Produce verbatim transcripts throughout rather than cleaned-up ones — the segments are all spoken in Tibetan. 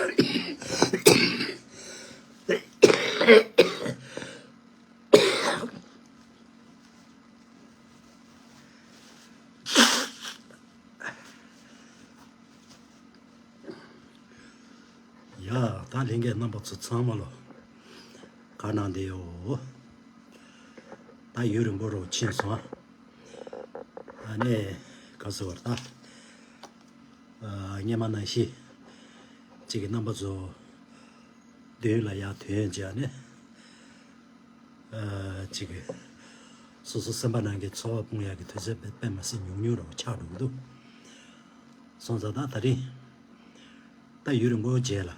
ཡ། ད་ལྷན་རྒྱས་རྣམ་པ་ཚོ་ཚང་མ་ལོ། ག་གནང་བསྡད་ཡོད། ད་ཡུན་རིང་པོ་རུ་ཕྱིན་སོང་། ཨ་ནི་ག་ཟེར་བར་ད། ཨ། སྔོན་མ་ནང་བཞིན་གཅིག་གི་རྣམ་པ་ཚོ་མདུན་ལ་ཡར་ཐོན་བྱས་ནས། ཨ། གཅིག་གི་སོ་སོ་སེམས་པ་ནང་གི་ཚོར་བ་སྤུངས་ཡག་གི་དུས་ཚོད་དཔེ་དཔེ་མི་སྲིད་ཉུང་ཉུང་རུ་ཆགས་འགྲོ་གི་འདུག་སོང་ཙང་ད་དེ་རིང་ད་ཡུན་རིང་པོ་རྗེས་ལ།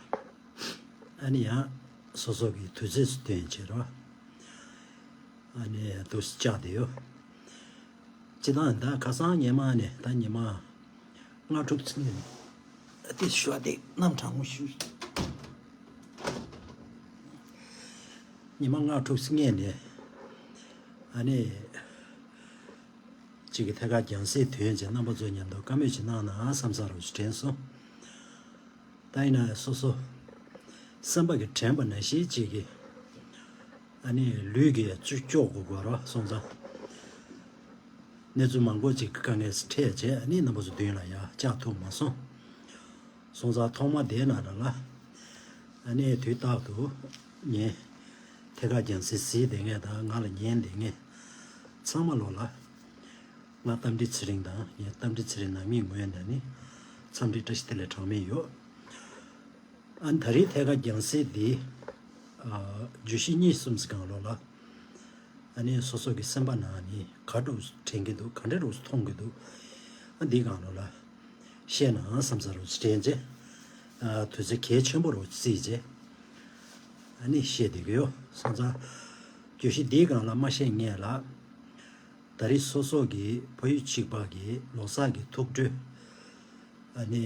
ཨ་ནི་ཡང་སོ་སོ་གི་དུས་ཚོད་སུ་བཏོན་བྱས་རོགས། ཨ་ནི་དུས་སུ་བཅག་བསྡད་ཡོད། སྤྱིར་བཏང་ད་ཁ་སང་ཉི་མ་ནས་ད་ཉི་མ་ལྔ་དྲུག་ཚུན་ནས་དེ་ཞོ་དེ་གནམ་གྲང་མོ་ཞུ། ཉི་མ་ལྔ་དྲུག་ཚུན་ནས་ཨ་ནི་གཅིག་གི་ཐད་ཀར་རྒྱང་སྲིང་ཐོན་བྱས་རྣམ་པ་ཚོ་མཉམ་དུ་བཀའ་མོལ་ཅིག་གནང་ན་བསམ་ས་རུ་དྲན་སོང་། ད་ཡིན་ན་སོ་སོ་སེམས་པ་གི་དྲན་པ་ནང་བཞིན་གཅིག་གི་ཨ་ནི་ལུས་ཀྱི་བཅུ་ལྕོགས་དགོས་དགོས་རོགས་སོང་ཙང་། གནས་ཚུལ་མང་པོ་ཅིག་གི་དཀའ་ངལ་འཕྲད་བྱས་ཨ་ནི་རྣམ་པ་ཚོ་མདུན་ལ་ཡར་བཅར་ཐུབ་མ་སོང་། སོང་ཙང་ཐོག་མ་དེ་ནང་ལ་ལ་ཨ་ནི་དུས་རྟག་ཏུ་ངས་ཐད་ཀར་རྒྱང་སྲིང་གཟིགས་བསྡད་མཁན་དང་ང་ལ་ཉན་བསྡད་མཁན་ཚང་མ་ལོ་ལ། ང་རྟ་མགྲིན་ཚེ་རིང་དང་ངའི་རྟ་མགྲིན་ཚེ་རིང་ནང་མིའི་ངོས་ནས་ནི་འཚམས་འདྲི་བཀྲ་ཤིས་བདེ་ལེགས་གྲངས་མེད་ཡོད། ཨ་ནི་ད་རེས་ཐད་ཀར་རྒྱང་སྲིང་འདི་ཨ་བརྗོད་གཞི་གཉིས་གསུམ་ཙམ་སྒང་ལོགས་ལ་ཨ་ནི་སོ་སོ་གི་སེམས་པ་ནང་ནས་ག་འདྲ་དྲན་གྱི་འདུག་ག་འདྲ་མཐོང་གི་འདུག་ཨ་འདིའི་སྒང་ལོགས་ལ་བཤད་ནའང་བསམ་ས་རུ་དྲན་རྗེས་ཨ་དུས་ཚོད་གལ་ཆེན་པོ་རུ་བརྩིས་རྗེས་ཨ་ནི་བཤད་བསྡད་ཀྱི་ཡོད། སོང་ཙང་བརྗོད་གཞི་འདིའི་སྒང་ལ་མ་བཤད་སྔོན་ལ། ད་རེས་སོ་སོ་གི་བོད་ཡིག་གཅིག་པ་གི་ལོ་གསར་གྱི་ཐུགས་སྤྲོ་ཨ་ནི་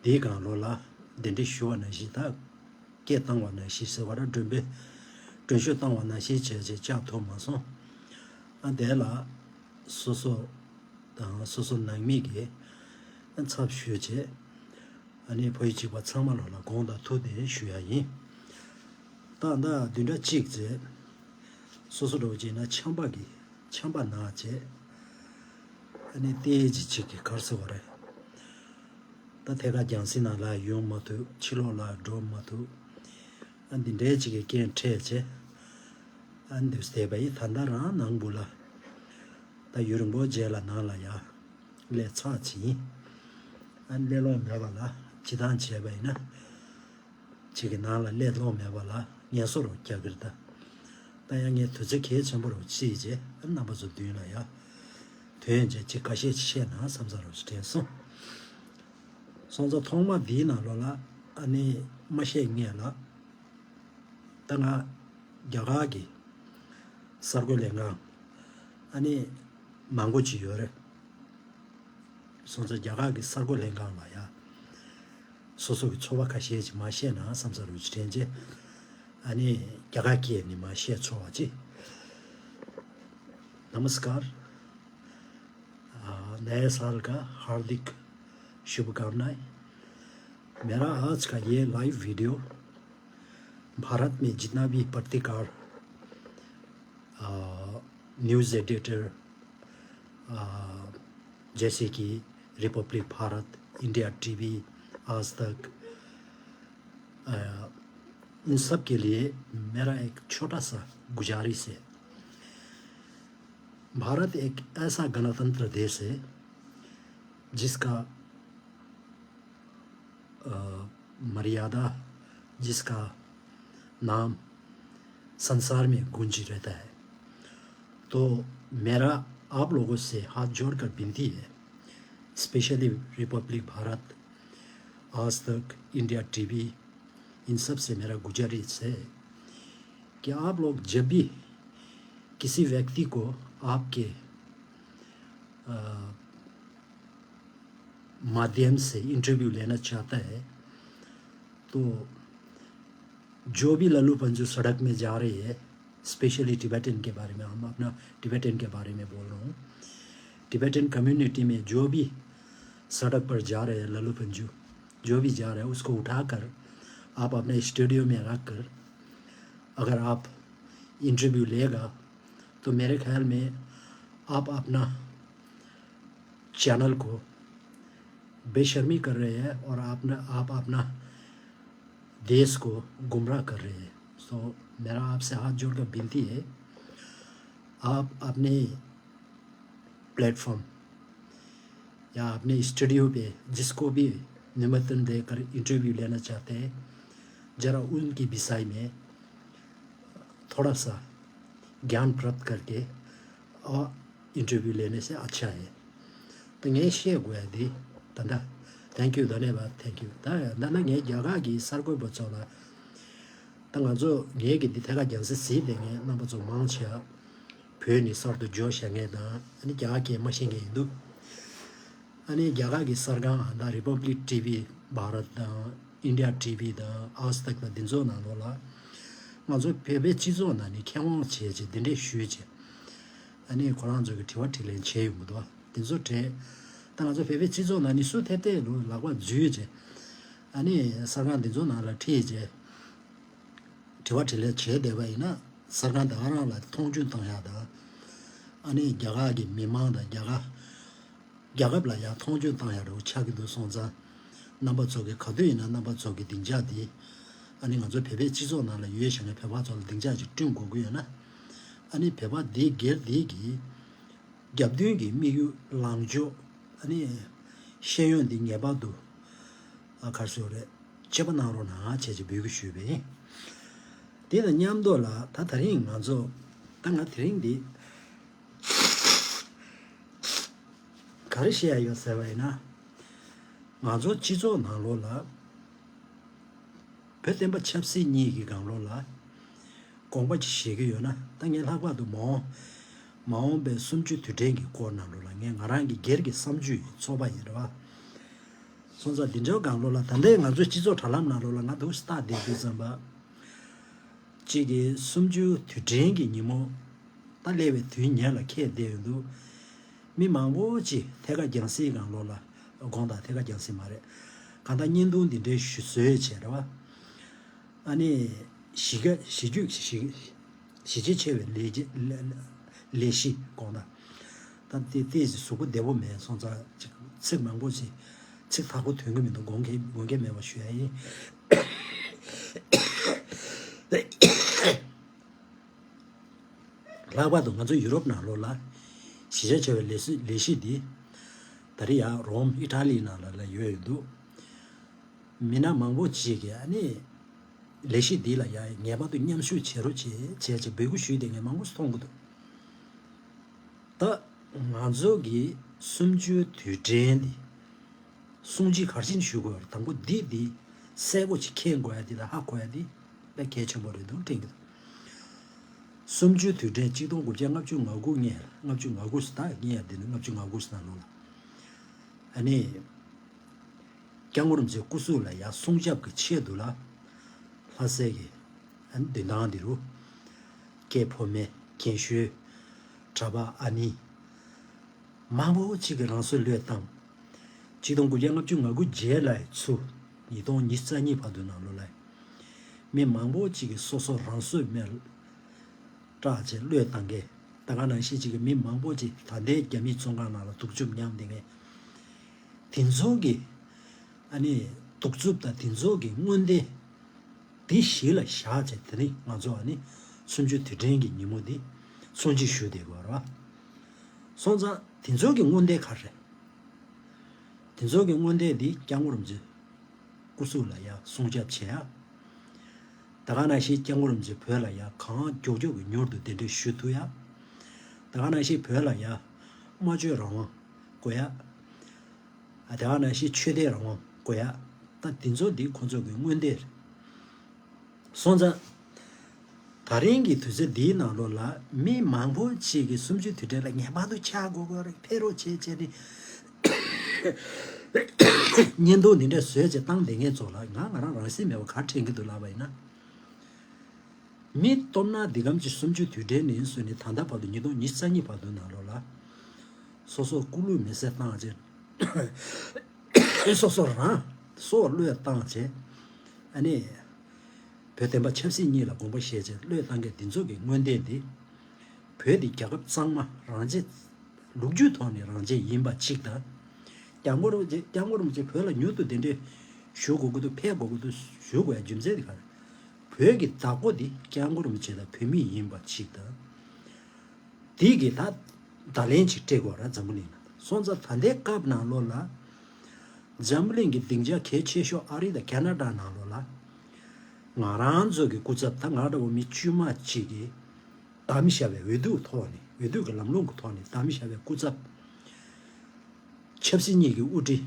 འདིའི་སྒང་ལོགས་ལ་གདན་འདྲེན་ཞུ་བ་ནང་བཞིན་ད་སྐད་བཏང་བ་ནང་བཞིན་ཟེར་བ་ར་མགྲོན་པོས་མགྲོན་ཤོག་བཏང་བ་ནང་བཞིན་བྱས་བྱས་བཅར་ཐུབ་མ་སོང་། ཨ་དེ་ལ་སོ་སོ་དང་སོ་སོ་ནང་མི་གི་ཚབ་ཞུས་བྱས། ཨ་ནི་བོད་ཡིག་གཅིག་པ་ཚང་མ་ལོ་ལ་དགོངས་དག་ཐུགས་བདེན་ཞུ་ཡ་ཡིན། ད་ལྟ་བདུན་ཕྲག་གཅིག་ཙམ་སོ་སོ་འདྲ་བོ་བྱས་ན་ཆམ་པ་གི་ཆམ་པ་ན་བྱས། ཨ་ནི་ཏོག་ཙམ་ཅིག་གི་ག་རེ་ཟེར་བ་རེད། ད་ཐད་ཀར་རྒྱང་སྲིང་ནང་ལ་ཡོང་མ་ཐུབ། ཕྱི་ལོགས་ལ་འགྲོ་མ་ཐུབ། ཨ་འདི་འདྲའི་ཅིག་གི་རྐྱེན་འཕྲད་བྱས། ཨ་འདི་བསྡད་པ་ཡིན། ད་ལྟ་རང་ནང་བུ་ལ་ད་ཡུན་རིང་པོ་རྗེས་ལ་ནང་ལ་ཡ་སླེབས་ཚར་ཅིག་ཡིན། ཨ་སླེབས་ལོང་མེད་པ་ལ་སྤྱིར་བཏང་བྱས་པ་ཡིན་ན། ཅིག་གི་ནང་ལ་སླེབས་ལོང་མེད་པ་ལ་ངལ་གསོ་རོགས་རྒྱག་གི་རེད་ད། ད་ཡང་ངས་དུས་ཚོད་གལ་ཆེན་པོ་རོགས་བརྩིས་རྗེས་རྣམ་པ་ཚོ་མདུན་ལ་ཡ་ཐོན་རྗེས་ཅིག་ཁ་ཤས་ཅིག་བཤད་ན་བསམ་ས་རོགས་ཅིག་དྲན་སོང་། སོང་ཙང་ཐོག་མ་འདིའི་ནང་ལོགས་ལ་ཨ་ནི་མ་བཤད་སྔོན་ལ་ད་ང་རྒྱ་གར་གྱི་གསར་འགོད་ལྷན་ཁང་ཨ་ནི་མང་པོ་ཅིག་ཡོད་རེད། སོང་ཙང་རྒྱ་གར་གྱི་གསར་འགོད་ལྷན་ཁང་ལ་ཡ་སོ་སོ་གི་ཚོར་བ་ཁ་ཤས་ཅིག་མར་བཤད་ན་བསམ་ས་རུ་ཅིག་དྲན་རྗེས་ཨ་ནི་རྒྱ་གར་སྐད་ནས་མར་བཤད་ཚོར་བ་ཅིག Namaskar. अ, नए साल का हार्दिक शुभकामनाएं। मेरा आज का ये लाइव वीडियो भारत में जितना भी पत्रकार, अ, न्यूज़ एडिटर, अ, जैसे कि रिपब्लिक भारत, इंडिया टीवी, आज तक, अ, इन सब के लिए मेरा एक छोटा सा गुजारिश है। भारत एक ऐसा गणतंत्र देश है जिसका अ, मर्यादा, जिसका नाम संसार में गूंज रहता है। तो मेरा आप लोगों से हाथ जोड़कर विनती है, स्पेशली रिपब्लिक भारत, आज तक, इंडिया टीवी, इन सब से मेरा गुजारिश है कि आप लोग जब भी किसी व्यक्ति को आपके, अ, माध्यम से इंटरव्यू लेना चाहता है, तो जो भी लल्लू पंजू सड़क में जा रही है, स्पेशली टिबेटन के बारे में, हम अपना टिबेटन के बारे में बोल रहा हूँ, टिबेटन कम्युनिटी में जो भी सड़क पर जा रहे हैं लल्लू पंजू, जो भी जा रहा है, उसको उठा कर आप अपने स्टूडियो में रख कर, अगर आप इंटरव्यू लेगा, तो मेरे ख्याल में आप अपना चैनल को बेशर्मी कर रहे हैं और आप न, आप अपना देश को गुमराह कर रहे हैं। तो मेरा आपसे हाथ जोड़कर विनती है, आप अपने प्लेटफॉर्म या अपने स्टूडियो पे जिसको भी निमंत्रण देकर इंटरव्यू लेना चाहते हैं, ज़रा उनके विषय में थोड़ा सा ज्ञान प्राप्त करके और इंटरव्यू लेने से अच्छा है। ད་ངས་བཤད་དགོས་ཡ་འདི་ད་ལྟ། Thank you, धन्यवाद, thank you. ད་ད་ལྟ་ངས་རྒྱ་གར་གྱི་གསར་འགོད་པ་ཚོ་ལ། ད་ང་ཚོ་ངས་ཀྱི་འདི་ཐད་ཀར་རྒྱང་སྲིང་གཟིགས་བསྡད་མཁན་རྣམ་པ་ཚོ་མང་ཆེ་བ་བོད་ནས་གསར་དུ་འབྱོར་བཞག་མཁན་དང་། ཨ་ནི་རྒྱ་གར་སྐད་མ་ཤེས་མཁན་ཡིན་འདུག་ཨ་ནི་རྒྱ་གར་གྱི་གསར་ཁང་ད་རི་པབ་ལིག་ཊི་ཝི་བྷ་རད་དང་། ཨིན་ཌི་ཡ་ཊི་ཝི་དང་། ཨཱཇ་དཀ་དང་། འདི་ཚོ་ནང་ལོགས་ལ་ང་ཚོ་བོད་པའི་སྤྱི་ཚོགས་ནང་ནས་མཁས་དབང་བྱས་བྱས་འདི་འདྲས་ཞུས་བྱས། ཨ་ནི་ཁོ་རང་ཚོ་གི་དྲི་བ་དྲིས་ལན་བྱས་ཡོང་གི་འདུག་དེ་ཚོ་དྲན། ད་ང་ཚོ་བོད་པའི་སྤྱི་ཚོགས་ནང་ནས་སུ་ཐད་ཐད་ལོ་ལག་པ་འཛུལ་བྱས། ཨ་ནི་གསར་ཁང་འདི་ཚོ་ནང་ལ་ཁྲིད་བྱས། དྲི་བ་དྲིས་ལན་བྱས་བསྡད་པ་ཡིན་ན། གསར་ཁང་ད་ག་རང་ལ་མཐོང་ཆུང་བཏང་ཡག་དང་། ཨ་ནི་རྒྱ་གར་གྱི་མི་མང་དང་རྒྱ་གར་རྒྱལ་ཁབ་ལ་ཡང་མཐོང་ཆུང་བཏང་ཡག་འདྲ་བོ་ཆགས་ཀྱི་འདུག་སོང་ཙང་། རྣམ་པ་ཚོ་གི་ག་དུས་ཡིན་ན་རྣམ་པ་ཚོ་གི་སྡིངས་ཆ་འདི། ཨ་ནི་ང་ཚོ་བོད་པའི་སྤྱི་ཚོགས་ནང་ལ་ཡོད་བཞག་མཁན་བོད་པ་ཚོ་ལ་སྡིངས་ཆ་ཅིག་བསྐྲུན་དགོས་ཀྱི་ཡོད་ན། ཨ་ནི་བོད་པ་འདི་སྒེར་འདི་གི་རྒྱབ་མདུན་གྱི་དམིགས་ཡུལ་ལངས་ཕྱོགས། ཨ་ནི་ཤེས་ཡོན་འདི་ངེས་པར་དུ། ཨ། ག་རེ་ཟེར་དགོས་རེད། དཔྱད་པ་གནང་རོགས་གནང་བྱས་ཅིག་འབོད་སྐུལ་ཞུས་པ་ཡིན། དེ་དང་མཉམ་དུ་ལ་ད་ད་རིང་ང་ཚོ། ད་ང་དེ་རིང་འདི་ག་རེ་བཤད་ཡ་ཡོད་ཟེར་བ་ཡིན་ན། ང་ཚོ་སྤྱི་ཚོགས་ནང་ལོགས་ལ་བོད་བསྟན་པ་ཆབ་སྲིད་གཉིས་ཀྱི་སྒང་ལོགས་ལ་དགོངས་པ་ཅིག་བཞེས་ཀྱི་ཡོད་ན། ད་ངས་ལྷག་པར་དུ་མ་འོངས་མ་འོངས་པའི་གསུམ་བཅུའི་དུས་དྲན་གྱི་སྐོར་ནང་ལོགས་ལ་ངས་ང་རང་གི་སྒེར་གྱི་བསམ་ཚུལ་ཚོགས་པ་ཡིན་རེད་བ། སོང་ཙང་འདི་འདྲའི་སྒང་ལོགས་ལ་ད་ལྟའི་ང་ཚོའི་སྤྱི་ཚོགས་དྲ་ལམ་ནང་ལོགས་ལ་ང་འདུག་སེ་ལྟ་བསྡད་དུས་ཙམ་པ། གཅིག་གིས་གསུམ་བཅུའི་དུས་དྲན་གྱི་ཉིན་མོ་ད་སླེབས་པའི་དུས་ཉེར་ལ་འཁེལ་བསྡད་ཡོད་འདུག་མི་མང་པོ་ཅིག་ཐད་ཀར་རྒྱང་སྲིང་སྒང་ལོགས་ལ། དགོངས་དག་ཐད་ཀར་རྒྱང་སྲིང་མ་རེད། གང་ལྟར་བརྙན་ཐུང་འདི་འདྲའི་ཞུ་བཟོས་བྱས་རེད་བ། ཨ་ནི་གཞིས་ཀ་གཞིས་རྒྱུད་གཞིས་གཞིས་བྱེས་ཆེ་བའི་ལས་བྱེད་ལས་ལས་གཞི་དགོངས་དག་ད་དེ་ཏོག་ཙམ་གཟུགས་པོ་བདེ་པོ་མེད་སོང་ཙང་ཅིག་ཚིག་མང་པོ་ཞིག་ཚིག་ཐག་པོ་ཐོན་གྱི་མི་འདུག་དགོངས་འགལ་དགོངས་འགལ་མེད་པ་ཞུ་ཡ་ཡིན། ལྷག་པར་དུ་ང་ཚོ་ཡུ་རོབ་ནང་ལོགས་ལ་གཞིས་ཆགས་ཆེ་བའི་ལས་གཞི་ལས་གཞི་འདི་ད་རེས་ཡང་རོམ་ཨི་ཊ་ལི་ནང་ལ་ལ་ཡོད་ཡོད་འདུག་མི་སྣ་མང་པོ་ཅིག་གིས་ཨ་ནི་ལས་གཞི་འདི་ལ་ཡང་ངེས་པར་དུ་མཉམ་ཞུགས་བྱེད་རོགས་བྱེད་བྱས་བྱས་འབོད་སྐུལ་ཞུས་ཏེ་ངས་མང་པོ་མཐོང་གི་འདུག་ད་ང་ཚོ་གི་གསུམ་བཅུའི་དུས་དྲན་འདི་སྲུང་བརྩི་ག་རེ་བྱས་ནས་ཞུ་དགོས་པ་རེད། དང་པོ་འདི་འདི་གསལ་པོ་ཅིག་མཁྱེན་དགོས་ཡ་འདི་དང་ཧ་གོ་ཡ་འདི་དཔེ་གལ་ཆེན་པོ་རེད་འདུག་དྲན་གྱི་འདུག་གསུམ་བཅུའི་དུས་དྲན་གཅིག་སྟོང་དགུ་བརྒྱ་ལྔ་བཅུ་ང་དགུ་ཉིན། ལྔ་བཅུ་ང་དགུ་ཟེར་ད་ཉིན་ཡ་འདི་ནི་ལྔ་བཅུ་ང་དགུ་ཟེར་ན་ལོ་ལ། ཨ་ནི། སྐྱབས་མགོན་རིན་པོ་ཆེའི་སྐུ་གཟུགས་ལ་ཡ་སྲུང་སྐྱོབ་ཀྱི་ཆེད་དུ་ལ། ལྷ་སའི་གི་ཨ་ནི་མདུན་ཐང་འདི་རུ། སྐྱེས་ཕོ་མེ་རྒན་ཤོས། གྲྭ་པ་ཨ་ནི། མང་པོ་ཅིག་གིས་རང་སྲོག་བློས་བཏང་། གཅིག་སྟོང་དགུ་བརྒྱ་ལྔ་བཅུ་ང་དགུ་རྗེས་ལ་ཚུར་ཉིས་སྟོང་ཉི་ཤུ་རྩ་གཉིས་བར་དུ་ནང་ལོགས་ལ། མི་མང་པོ་ཅིག་གིས་སོ་སོ་རང་སྲོག་མེར་སྲེག་བྱས་བློས་བཏང་མཁན། ད་ག་ནང་བཞིན་ཅིག་གིས་མི་མང་པོ་ཅིག་ད་ལྟའི་རྒྱ་མིའི་བཙོན་ཁང་ནང་ལ་སྡུག་སྦྱོང་མྱངས་བསྡད་མཁན། དེ་ཚོ་གི་ཨ་ནི་གདུག་རྩུབ་དང་དེ་ཚོ་གི་དངོས་བདེན་དེ་གཞི་ལ་བཞག་བྱས། དེ་ནི་ང་ཚོ་ཨ་ནི་གསུམ་བཅུའི་དུས་དྲན་གྱི་ཉིན་མོ་འདི་སྲུང་བརྩི་ཞུ་བསྡད་དགོས་རེད་བ། སོང་ཙང་དེ་ཚོ་གི་དངོས་བདེན་ག་རེ་རེད། དེ་ཚོ་གི་དངོས་བདེན་འདི་སྐྱབས་མགོན་རིན་པོ་ཆེ་སྐུ་གཟུགས་ལ་ཡ་སྲུང་སྐྱོབ་བྱེད་ཡ། ད་ག་ནང་བཞིན་སྐྱབས་མགོན་རིན་པོ་ཆེ་བོད་ལ་ཡ་གང་མགྱོགས་མགྱོགས་ཀྱི་མྱུར་དུ་གདན་འདྲེན་ཞུ་ཐུབ་ཡ། ད་ག་ནང་བཞིན་བོད་ལ་ཡ་སྨྲ་བརྗོད་རང་དབང་དགོས་ཡ། ཨ། ད་ག་ནང་བཞིན་ཆོས་དད་རང་དབང་དགོས་ཡ། ད་དེ་ཚོ་འདི་ཁོ་ཚོ་གི་དངོས་བདེན་རེད། སོང་ཙང་། ད་རིང་གི་དུས་ཚོད་འདིའི་ནང་ལོགས་ལ་མི་མང་པོ་ཅིག་གིས་གསུམ་བཅུའི་དུས་དྲན་ལ་ངེས་པར་དུ་ཆགས་དགོས་ཀྱི་རེད། ཕེབས་རོགས་བྱེད་བྱས་ནས་བརྙན་ཐུང་འདི་འདྲ་བཟོས་བྱས་བཏང་བསྡད་མཁན་ཚོ་ལ་ང་ང་རང་རང་སེམས་མེད་པ་ག་རེ་དྲན་གྱི་འདུག་ལབ་པ་ཡིན་ན། མི་སྟོབས་ན་འདི་གམ་གྱི་གསུམ་བཅུའི་དུས་དྲན་ནས་བཟུང་ནས་ད་ལྟ་བར་དུ་ཉིས་སྟོང་ཉི་ཤུ་རྩ་གཉིས་བར་དུ་ནང་ལོགས་ལ། སོ་སོ་སྐུ་ལུས་མེ་སྲེག་བཏང་བྱས། སོ་སོ་རང་ སྲོག་བློས་བཏང་བྱས། ཨ་ནི། བོད་བསྟན་པ་ཆབ་སྲིད་གཉིས་ལ་དགོངས་པ་བཞེས་བྱས་བློས་བཏང་མཁན་འདི་ཚོ་གི་མངོན་འདོད་འདི། བོད་འདི་རྒྱལ་ཁབ་གཙང་མ་རང་བཙན། ལོ་རྒྱུས་ཐོག་ནས་རང་བཙན་ཡིན་པ་གཅིག་དང་། སྐྱབས་མགོན་རིན་པོ་ཆེ་སྐྱབས་མགོན་རིན་པོ་ཆེ་བོད་ལ་མྱུར་དུ་གདན་འདྲེན་ཞུ་དགོས་ཀྱི་འདུག་ཕེབས་དགོས་ཀྱི་འདུག་ཞུ་དགོས་ཡ་རྒྱུ་མཚན་དེ་ག་རེད། བོད་ཀྱི་བདག་པོ་འདི་སྐྱབས་མགོན་རིན་པོ་ཆེ་དང་བོད་མི་ཡིན་པ་གཅིག་དང་། དེ་གི་ད་བརྡ་ལན་ཅིག་སྤྲད་དགོས་ར་འཛམ་བུ་གླིང་ལ། སོང་ཙང་ད་ལྟའི་སྐབས་ནང་ལོགས་ལ། འཛམ་བུ་གླིང་གི་སྡིངས་ཆ་གལ་ཆེ་ཤོས་ཨ་རི་དང་ཁེ་ན་ཌ་ནང་ལོགས་ལ། ང་རང་ཚོ་གི་སྐུ་ཚབ་ད་ང་འདྲ་བོ་མི་དཀྱུས་མ་གཅིག་གིས་བདམས་བཞག་པའི་འོས་བསྡུ་ཐོག་ནས་འོས་བསྡུ་གི་ལམ་ལུགས་ཀྱི་ཐོག་ནས་བདམས་བཞག་པའི་སྐུ་ཚབ། ཆབ་སྲིད་གཉིས་ཀྱི་དབུ་ཁྲིད།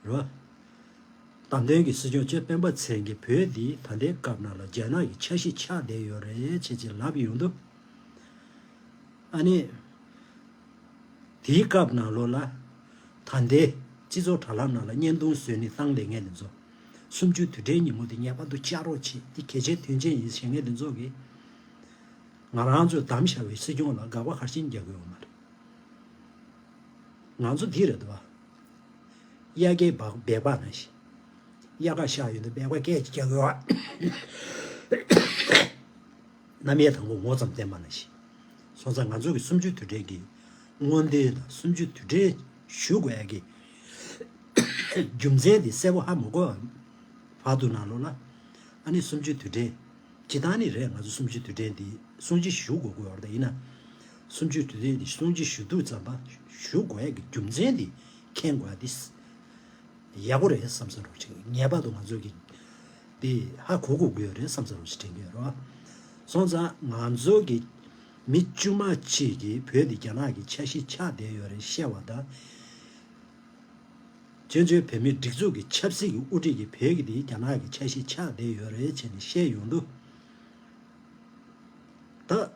རེད་བ། བདམས་ཐོན་གྱི་སྲིད་སྐྱོང་ཆེན་སྤེན་པ་ཚེ་རིང་གིས་བོད་འདི་ད་ལྟའི་སྐབས་ནང་ལ་རྒྱ་ནག་གི་ཆ་ཤས་ཆགས་བསྡད་ཡོད་རེད་ཅེས་ཅིག་ལབ་ཡོང་དུས། ཨ་ནི། དེའི་སྐབས་ནང་ལོགས་ལ། ད་ལྟའི་སྤྱི་ཚོགས་དྲ་ལམ་ནང་ལ་བརྙན་ཐུང་བཟོས་ནས་བཏང་བསྡད་མཁན་དེ་ཚོ། གསུམ་བཅུའི་དུས་དྲན་ཉིན་མོ་དེ་ངེས་པར་དུ་བཅར་རོགས་བྱེད་འདི་གལ་ཆེའི་དོན་ཆེན་ཡིན་ཟེར་མཁན་དེ་ཚོ་གིས། ང་རང་ཚོས་བདམས་བཞག་པའི་སྲིད་སྐྱོང་ལ་དགག་པ་ག་རེ་བྱས་ནས་རྒྱག་གི་ཡོད་མ་རེད། ང་ཚོ་འདི་རེད་འདུག་བ། དབྱར་ཁའི་སྦག་སྦལ་པ་ནང་བཞིན། དབྱར་ཁ་ཤར་ཡོང་དུས་སྦལ་པ་སྐད་ཅིག་རྒྱག་གི་ཡོད། གནམ་ཡས་དང་པོ་ངོ་ཙམ་བསྟན་པ་ནང་བཞིན། སོང་ཙང་ང་ཚོ་གི་གསུམ་བཅུའི་དུས་དྲན་གྱི་མངོན་འདོད་དང་གསུམ་བཅུའི་དུས་དྲན་ཞུ་དགོས་ཡ་གི་རྒྱུ་མཚན་དེ་གསལ་པོ་ཧ་མ་གོ་བ། བར་དུ་ནང་ལོགས་ལ། ཨ་ནི་གསུམ་བཅུའི་དུས་དྲན། སྤྱིར་བཏང་ནི་རེད། ང་ཚོ་གསུམ་བཅུའི་དུས་དྲན་འདི་སྲུང་བརྩི་ཞུ་དགོས་ཀྱི་ཡོད་རེད། ཡིན་ན། གསུམ་བཅུའི་དུས་དྲན་འདི་སྲུང་བརྩི་ཞུ་དུས་ཙམ་པ་ཞུ་དགོས་ཡ་གི་རྒྱུ་མཚན་འདི་མཁྱེན་དགོས་ཡ་འདི་ཡག་པོ་རེད་བསམ་ས་རོགས་ཅིག་ངེས་པར་དུ་ང་ཚོ་གི་འདི་ཧ་གོ་དགོས་ཀྱི་ཡོད་རེད་བསམ་ས་རོགས་ཅིག་དྲན་གྱི་ཡོད་རེད། སོང་ཙང་ང་ཚོ་གི་མི་དཀྱུས་མ་གཅིག་གིས་བོད་འདི་རྒྱ་ནག་གི་ཆ་ཤས་ཆགས་བསྡད་ཡོད་རེད་བཤད་པ་དང་། བཙན་བྱོལ་བོད་མིའི་སྒྲིག་འཛུགས་ཀྱི་ཆབ་སྲིད་ཀྱི་དབུ་ཁྲིད་ཀྱིས་བོད་ཀྱི་དེ་རྒྱ་ནག་གི་ཆ་ཤས་ཆགས་བསྡད་ཡོད་རེད་ཅེས་ནས་བཤད་ཡོང་དུས། ད།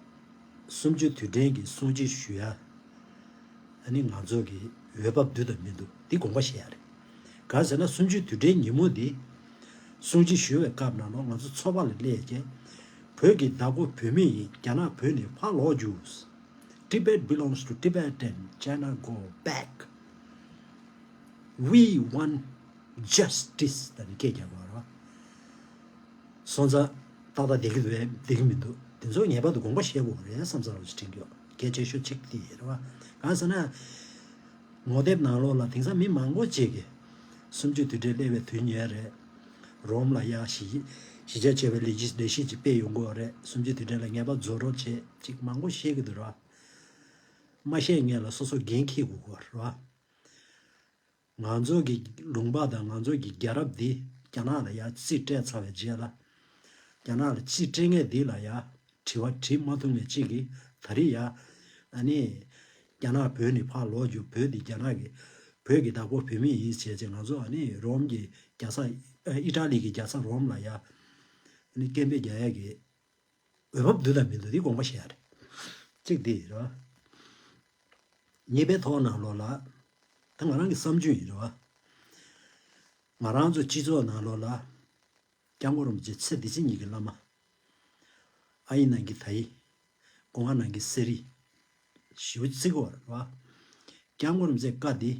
གསུམ་བཅུའི་དུས་དྲན་གྱི་སྲུང་བརྩི་ཞུ་ཡ། ཨ་ནི་ང་ཚོ་གི་འོས་བབ་འདུག་དང་མི་འདུག་འདི་དགོངས་པ་བཞེས་ཡ་རེད། གང་ཟེར་ན་གསུམ་བཅུའི་དུས་དྲན་ཉིན་མོ་འདི། སྲུང་བརྩི་ཞུ་བའི་སྐབས་ནང་ལོགས་ང་ཚོ་ཚོགས་པ་ལ་སླེབས་རྗེས། བོད་ཀྱི་བདག་པོ་བོད་མི་ཡིན། རྒྱ་ནག་བོད་ནས་ཕར་ལོག་རྒྱུགས། Tibet belongs to Tibetan, China go back. We want justice. ད་ནི་སྐད་རྒྱག་དགོས་རེད་བ། སོང་ཙང་ཏག་ཏག་བསྡད་ཀྱི་འདུག་བས་བསྡད་ཀྱི་མི་འདུག་དེ་ཚོ་ངེས་པར་དུ་དགོངས་པ་བཞེས་དགོས་རེད་བསམ་ཚར་བ་ཞིག་དྲན་གྱི་ཡོད། གལ་ཆེ་ཤོས་གཅིག་དེ་རེད་བ། གང་ཟེར་ན། ངོ་དེབ་ནང་ལོགས་ལ་དེང་སང་མི་མང་པོ་ཅིག་གིས་གསུམ་བཅུའི་དུས་དྲན་སླེབས་པའི་དུས་ཉེར་རེད། རོམ་ལ་ཡ་གཞིས་གཞིས་ཆགས་ཆེ་བའི་ལས་གཞི་ལས་གཞི་ཅིག་སྤེལ་ཡོང་གི་ཡོད་རེད། གསུམ་བཅུའི་དུས་དྲན་ལ་ངེས་པར་འཛུལ་རོགས་བྱེད་ཅིག་མང་པོ་བཤད་ཀྱི་འདུག་ར། མ་བཤད་སྔོན་ལ་སོ་སོ་འགན་འཁྱེར་དགོས་ཀྱི་ཡོད་རེད་བ། ང་ཚོ་གི་ལུང་པ་དང་ང་ཚོ་གི་རྒྱལ་རབས་འདི་རྒྱ་ནག་ལ་ཡ་རྩིས་སྤྲད་ཚར་བའི་རྗེས་ལ། རྒྱ་ནག་ལ་རྩིས་སྤྲད་མཁན་འདི་ལ་ཡ་དྲི་བ་དྲི་མ་ཐུབ་མཁན་གཅིག་གིས་ད་རེས་ཡ། ཨ་ནི། རྒྱ་ནག་བོད་ནས་ཕར་ལོག་རྒྱུ་བོད་འདི་རྒྱ་ནག་གི་བོད་ཀྱི་བདག་པོ་བོད་མི་ཡིན་ཟེར་བྱས་ང་ཚོ་ཨ་ནི་རོམ་གྱི་རྒྱལ་ས་ཨི་ཊ་ལི་གི་རྒྱལ་ས་རོམ་ལ་ཡ། ཨ་ནི་སྐད་འབོད་རྒྱག་ཡ་གི་འོས་བབ་འདུག་དང་མི་འདུག་འདི་དགོངས་པ་བཞེས་ཡ་རེད། གཅིག་འདི་རེད་བ། གཉིས་པའི་ཐོག་ནང་ལོགས་ལ། ད་ང་རང་གི་བསམ་ཚུལ་ཡིན་རེད་བ། ང་རང་ཚོ་སྤྱི་ཚོགས་ནང་ལོགས་ལ། སྐྱབས་མགོན་རིན་པོ་ཆེ་ཚེ་འདི་ཕྱི་གཉིས་ཀྱི་བླ་མ། ཨ་ཡིན་ནང་གི་ད་ཡིན། སྒོ་ང་ནང་གི་གསེར་ཡིན། ཞེ་པོ་བརྩི་གི་ཡོད་རེད་བ། སྐྱབས་མགོན་རིན་པོ་ཆེ་བཀའ་འདི་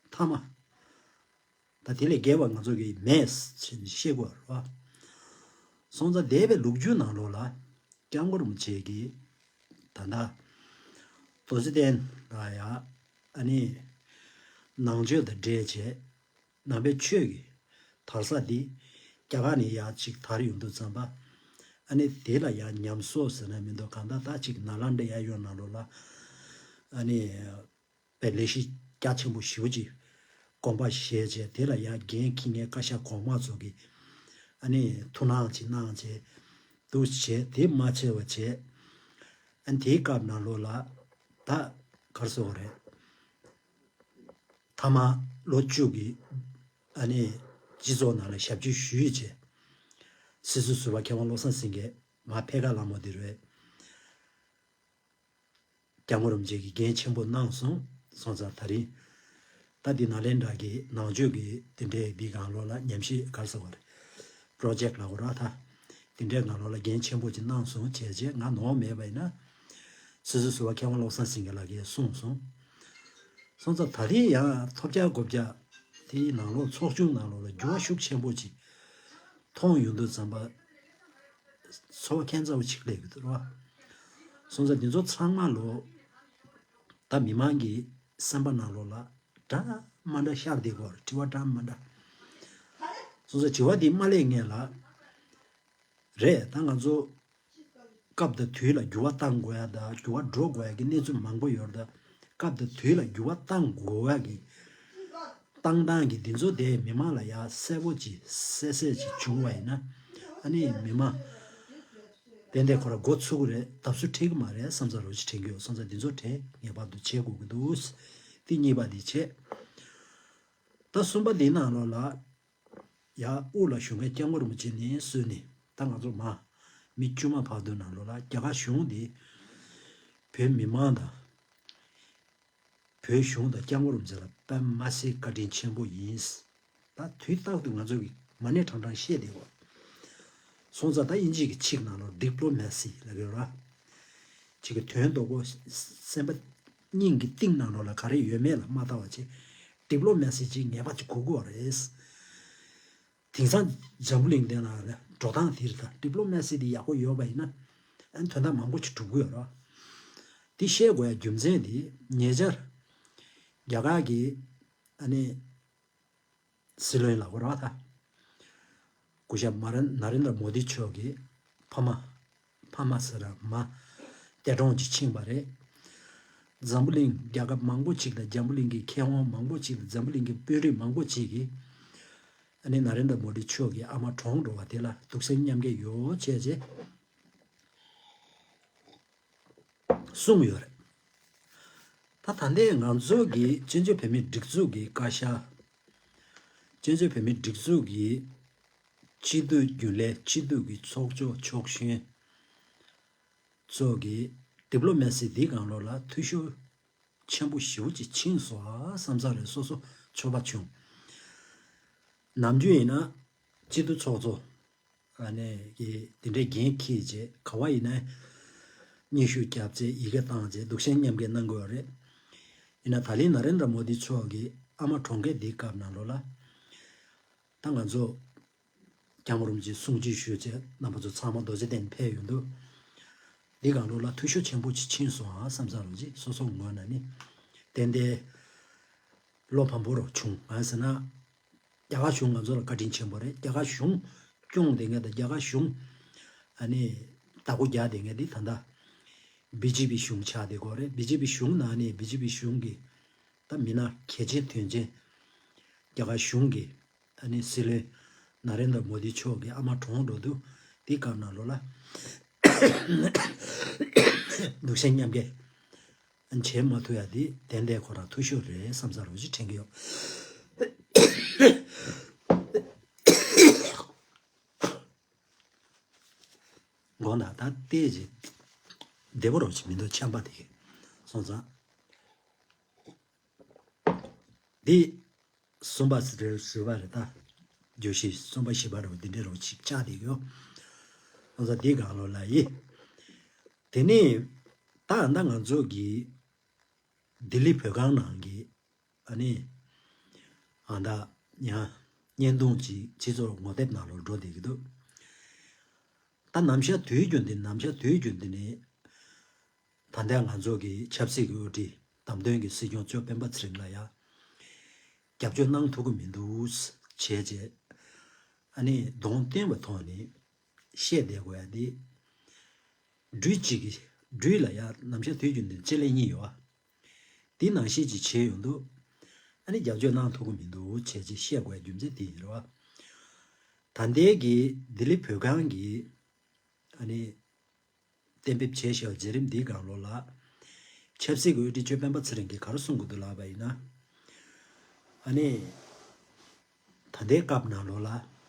མཐའ་མ། ད་དེ་ལས་བརྒལ་བ་ང་ཚོ་གིས་མེད་ཅེས་བཤད་དགོས་རེད་བ། སོང་ཙང་འདས་པའི་ལོ་རྒྱུས་ནང་ལོགས་ལ་སྐྱབས་མགོན་རིན་པོ་ཆེ་གིས་ད་ལྟ་རྡོ་རྗེ་གདན་ལ་ཡ་ཨ་ནི་ནང་ཆོས་དང་འབྲེལ་བྱས་ནང་པའི་ཆོས་ཀྱི་དར་ས་འདི་རྒྱ་གར་ནས་ཡར་ཅིག་དར་ཡོང་དུས་ཙམ་པ་ཨ་ནི་དེ་ལ་ཡ་ཉམས་གསོ་ཟེར་ན་མི་འདུག་གང་ལྟར་ད་ཅིག་ནཱ་ལེནྡྲ་ཡར་ཡོང་ནང་ལོགས་ལ་ཨ་ནི། པའི་ལས་གཞི་རྒྱ་ཆེན་པོ་ཞེ་པོ་ཅིག་དགོངས་པ་བཞེས་བྱས་དེ་ལ་ཡང་འགན་འཁྱེར་མཁན་བཀའ་ཤག་གོང་མ་ཚོ་གིས་ཨ་ནི་ཐུགས་སྣང་ཅིག་གནང་བྱས་འདུག་བྱས་དེ་མ་བྱས་པ་བྱས་ཨ་ནི་དེའི་སྐབས་ནང་ལོགས་ལ་ད་ག་རེ་ཟེར་དགོས་རེད། མཐའ་མ་ལོ་བཅུ་གི་ཨ་ནི་སྤྱི་ཚོགས་ནང་ལ་ཞབས་ཕྱི་ཞུས་བྱས་སྲིད་ཟུར་ཟུར་པ་མཁས་དབང་བློ་བཟང་སེང་གེ་མ་ཕེབས་ཁ་ལ་མོ་དེ་རེད། སྐྱབས་མགོན་རིན་པོ་ཆེ་གིས་འགན་ཆེན་པོ་གནང་སོང་། སོང་ཙང་ད་རིང་ད་འདི་ནཱ་ལེནྡྲ་གི་ནང་ཆོས་ཀྱི་དེ་འདྲའི་འདི་སྒང་ལོགས་ལ་ཉམས་ཞིབ་ག་རེ་ཟེར་བ་རེད། པྲོ་ཇེཀ་ལབ་དགོས་རེད་ད། དེ་འདྲའི་སྒང་ལོགས་ལ་འགན་ཆེན་པོ་ཅིག་གནང་སོང་བྱས་རྗེས་ང་ནོར་མེད་པ་ཡིན་ན། སྲིད་ཟུར་ཟུར་པ་མཁས་དབང་བློ་བཟང་སེང་གེ་ལགས་ཀྱིས་གསུངས་སོང་། སོང་ཙང་ད་རིང་ཡང་ཐོབ་རྒྱག་དགོས་རྒྱག་ དེའི་ནང་ལོགས་ཚོགས་ཆུང་ནང་ལོགས་ལ་འགྱུར་བ་ཤུགས་ཆེན་པོ་ཅིག་མཐོང་ཡོང་དུས་ཙམ་པ། ཚོར་བ་ཁྱད་མཚར་པོ་ཅིག་སླེབས་ཀྱི་འདུག་ར། སོང་ཙང་འདི་ཚོ་ཚང་མ་ལོ། ད་མི་མང་གི་སེམས་པ་ནང་ལོགས་ལ་འདྲ་མ་འདྲ་ཤར་བསྡད་ཀྱི་ཡོད་རེད། དྲི་བ་འདྲ་མ་འདྲ། སོང་ཙང་དྲི་བ་འདི་མ་སླེབས་སྔོན་ལ། རེད། ད་ང་ཚོ་སྐབས་དང་དུས་ལ་འགྱུར་བ་གཏང་དགོས་ཡ་དང་འགྱུར་བ་འགྲོ་དགོས་ཡ་གི་གནས་ཚུལ་མང་པོ་ཡོད་རེད། ད་སྐབས་དང་དུས་ལ་འགྱུར་བ་གཏང་དགོས་ཡ་གི་གཏང་སྟངས་ཀྱི་འདི་ཚོ་དེ་མི་མང་ལ་ཡ་གསལ་པོ་ཅིག་གསལ་གསལ་ཅིག་བྱུང་བ་ཡིན་ན། ཨ་ནི་མི་མང་ཏན་ཏན་ཁོ་ར་འགོ་ཚུགས་ཀྱི་རེད། ད་སུ་ཁྲིད་ཀྱི་མ་རེད་བསམ་ས་རོ་ཅིག་དྲན་གྱི་ཡོད། སོང་ཙང་འདི་ཚོ་དེ་ངེས་པར་དུ་བྱེད་དགོས་ཀྱི་འདུག་དེ་གཉིས་པ་དེ་བྱས། ད་གསུམ་པ་དེའི་ནང་ལོགས་ལ། ཡ་དབུ་ལ་བཞུགས་མཁན་སྐྱབས་མགོན་རིན་པོ་ཆེ་ནས་བཟུང་ནས། ད་ང་ཚོ་མ་མི་དཀྱུས་མ་བར་དུ་ནང་ལོགས་ལ་རྒྱ་གར་གཞུང་འདི་བོད་མི་མང་དང་། བོད་གཞུང་དང་སྐྱབས་མགོན་རིན་པོ་ཆེ་ལ་དཔེ་མ་སྲིད་བཀའ་དྲིན་ཆེན་པོ་ཡིན། ད་དུས་རྟག་ཏུ་ང་ཚོ་གི་མ་ཎི་བགྲང་བགྲང་བཤད་བསྡད་ཡོད། སོང་ཙང་ད་དབྱིན་ཇི་གི་ཚིག་ནང་ལོགས་ཌི་པི་ལོ་མེ་སི་ལབ་ཀྱི་ཡོད་ར། ཅིག་གི་དོན་རྡོག་པོ་སེམས་པ་སྙིང་གི་གཏིང་ནང་ལོགས་ལ་ག་རེ་ཡོད་མེད་ལ་མ་ལྟ་བ་བྱས། ཌི་པི་ལོ་མེ་སི་ཅིག་ངེས་པར་ཅིག་དགོས་ཀྱི་ཡོད་རེད། དེང་སང་འཛམ་བུ་གླིང་འདི་ནང་ལ་འགྲོ་སྟངས་དེ་རེད། ད་ཌི་པི་ལོ་མེ་སི་དེ་ཡག་པོ་ཡོད་པ་ཡིན་ན། ཨ་ནི་དོན་དག་མང་པོ་ཅིག་འགྲུབ་ཀྱི་ཡོད་རེད། དེ་བཤད་དགོས་ཡ་རྒྱུ་མཚན་དེ་ཉེ་ཆར་རྒྱ་གར་གྱི་ཨ་ནི་སྲིད་བློན་ལབ་དགོས་རེད་བ་ད། སྐུ་ཞབས་མ་རན་ན་རེན་དྲ་མོ་དི་མཆོག་གི་ཕ་མ། ཕ་མ་ཟེར་ར་མ། གཏེར་གྲོངས་ཅིག་ཕྱིན་པ་རེད། འཛམ་བུ་གླིང་རྒྱལ་ཁབ་མང་པོ་ཅིག་དང་འཛམ་བུ་གླིང་གི་མཁས་དབང་མང་པོ་ཅིག་དང་འཛམ་བུ་གླིང་གི་དཔོན་རིགས་མང་པོ་ཅིག་གིས། ཨ་ནི་ན་རེན་དྲ་མོ་དི་མཆོག་གི་ཨ་མ་གྲོངས་འགྲོ་བ་དེ་ལ་གདུང་སེམས་མཉམ་སྐྱེད་ཡོད་བྱས་རྗེས་གསུངས་ཡོད་རེད། ད་ད་ལྟའི་ང་ཚོ་གི་བཙན་བྱོལ་བོད་མིའི་སྒྲིག་འཛུགས་ཀྱི་བཀའ་ཤག་བཙན་བྱོལ་བོད་མིའི་སྒྲིག་འཛུགས་ཀྱི་སྤྱི་འཐུས་རྒྱུན་ལས་སྤྱི་འཐུས་ཀྱི་ཚོགས་གཙོ་ཕྱོགས་གཞོན་ཚོ་གི་ཌི་པི་ལོ་མེ་སི་འདིའི་སྒང་ལོགས་ལ་འཐུས་ཤོར་ཆེན་པོ་ཞེ་པོ་ཅིག་ཕྱིན་སོང་ཨ་བསམ་ས་རེད། སོ་སོ་ཚོར་བ་བྱུང་། ནམ་རྒྱུན་ཡིན་ན་སྤྱི་འཐུས་ཚོགས་གཙོ་ཨ་ནས་ཀྱི་དེ་འདྲའི་འགན་འཁྱེར་བྱས་ག་བ་ཡིན་ན་སྙན་ཞུ་བརྒྱབ་བྱས་ཡི་གེ་བཏང་བྱས་གདུང་སེམས་མཉམ་སྐྱེད་གནང་དགོས་པ་རེད། ཡིན་ན་ད་ལན་ན་རེན་དྲ་མོ་དི་མཆོག་གི་ཨ་མ་གྲོངས་མཁན་འདིའི་སྐབས་ནང་ལོགས་ལ། ད་ང་ཚོ་སྐྱབས་མགོན་རིན་པོ་ཆེ་གསུང་ཆོས་ཞུས་བྱས་རྣམ་པ་ཚོ་ཚང་མ་རྡོ་རྗེ་གདན་ཕེབས་ཡོང་དུས། འདི་སྒང་ལོགས་ལ་འཐུས་ཤོར་ཆེན་པོ་ཅིག་ཕྱིན་སོང་ཨ་བསམ་ས་རོ་ཅིག་སོ་སོ་ངོས་ནས་ནི། ཏན་ཏན་བློ་ཕམ་པོ་རོ་བྱུང་། གང་ཟེར་ན། རྒྱ་གར་གཞུང་ང་ཚོ་ལ་བཀའ་དྲིན་ཆེན་པོ་རེད། རྒྱ་གར་གཞུང་སྐྱོང་བསྡད་མཁན་དང་རྒྱ་གར་གཞུང་ཨ་ནི་བདག་པོ་རྒྱག་བསྡད་མཁན་འདི་ད་ལྟ་བི་ཇེ་པི་གཞུང་ཆགས་བསྡད་ཀྱི་ཡོད་རེད། བི་ཇེ་པི་གཞུང་ནང་ནས་བི་ཇེ་པི་གཞུང་གི་ད་མི་སྣ་གལ་ཆེན་དོན་ཆེན་རྒྱ་གར་གཞུང་གི་ཨ་ནི་སྲིད་བློན་ན་རེན་དྲ་མོ་དི་མཆོག་གི་ཨ་མ་གྲོངས་འགྲོ་དུས་དེའི་སྐབས་ནང་ལོགས་ལ་གདུང་སེམས་མཉམ་སྐྱེད་བྱེད་མ་ཐུབ་ཡ་དེ་ཏན་ཏན་ཁོ་རང་འཐུས་ཤོར་རེད་བསམ་ས་རོ་ཅིག་དྲན་གྱི་ཡོད། དགོངས་དག་ད་ལྟའི་ཅིག་བདེ་པོ་རོ་ཅིག་མི་འདུག་ཆམ་པ་དེ་སོང་ཙང་། འདི་གསུམ་པ་རེད་ཟེར་བ་རེད་ད། བརྗོད་གཞི་གསུམ་པ་བཞི་པ་རེད་འདི་འདྲའི་རོ་ཅིག་ཆགས་བསྡད་ཡོད། སོང་ཙང་འདི་སྒང་ལོགས་ལ་ཡིན། དེ་ནས་ད་ད་ང་ཚོ་གི་ལྡི་ལི་བོད་ཁང་ནང་གི་ཨ་ནི་ཨ་ད་ཡང་བརྙན་ཐུང་ཅིག་སྤྱི་ཚོགས་ངོ་དེབ་ནང་ལོགས་འགྲོ་བསྡད་ཀྱི་འདུག་ད་ནམ་ཞག་དུས་རྒྱུན་འདི་ནམ་ཞག་དུས་རྒྱུན་འདི་ནི་ད་ལྟའི་ང་ཚོ་གི་ཆབ་སྲིད་ཀྱི་དབུ་ཁྲིད་བདམས་ཐོན་གྱི་སྲིད་སྐྱོང་གཙོས་སྤེན་པ་ཚེ་རིང་ལ་ཡང་རྒྱབ་སྐྱོར་གནང་ཐུབ་ཀྱི་མི་འདུག་བྱས་རྗེས་ཨ་ནི་གདོང་བསྟན་པའི་ཐོག་ནས་བཤད་བསྡད་དགོས་ཡ་འདི། སྦྲུལ་གཅིག་གིས་སྦྲུལ་ལ་ཡང་ནམ་ཞག་དུས་རྒྱུན་དུ་ལྕེ་ལེ་གཉིས་ཡོད་ཨ། དེ་ནང་བཞིན་ཅིག་བྱས་ཡོང་དུས། ཨ་ནི་རྒྱབ་སྐྱོར་གནང་ཐུབ་ཀྱི་མི་འདུག་བྱས་རྗེས་བཤད་དགོས་རྒྱུ་མཚན་དེ་ཡིན་རེད་བ། ད་ལྟའི་གི་ལྡི་ལི་བོད་ཁང་གི་ཨ་ནི་གཏན་འབེབས་བྱས་བཞག་པའི་མཛད་རིམ་འདིའི་སྒང་ལོགས་ལ། ཆབ་སྲིད་ཀྱི་དབུ་ཁྲིད་གཙོས་སྤེན་པ་ཚེ་རིང་གིས་ག་རེ་གསུང་གི་འདུག་ལབ་པ་ཡིན་ན། ཨ་ནི་ད་ལྟའི་སྐབས་ནང་ལོགས་ལ།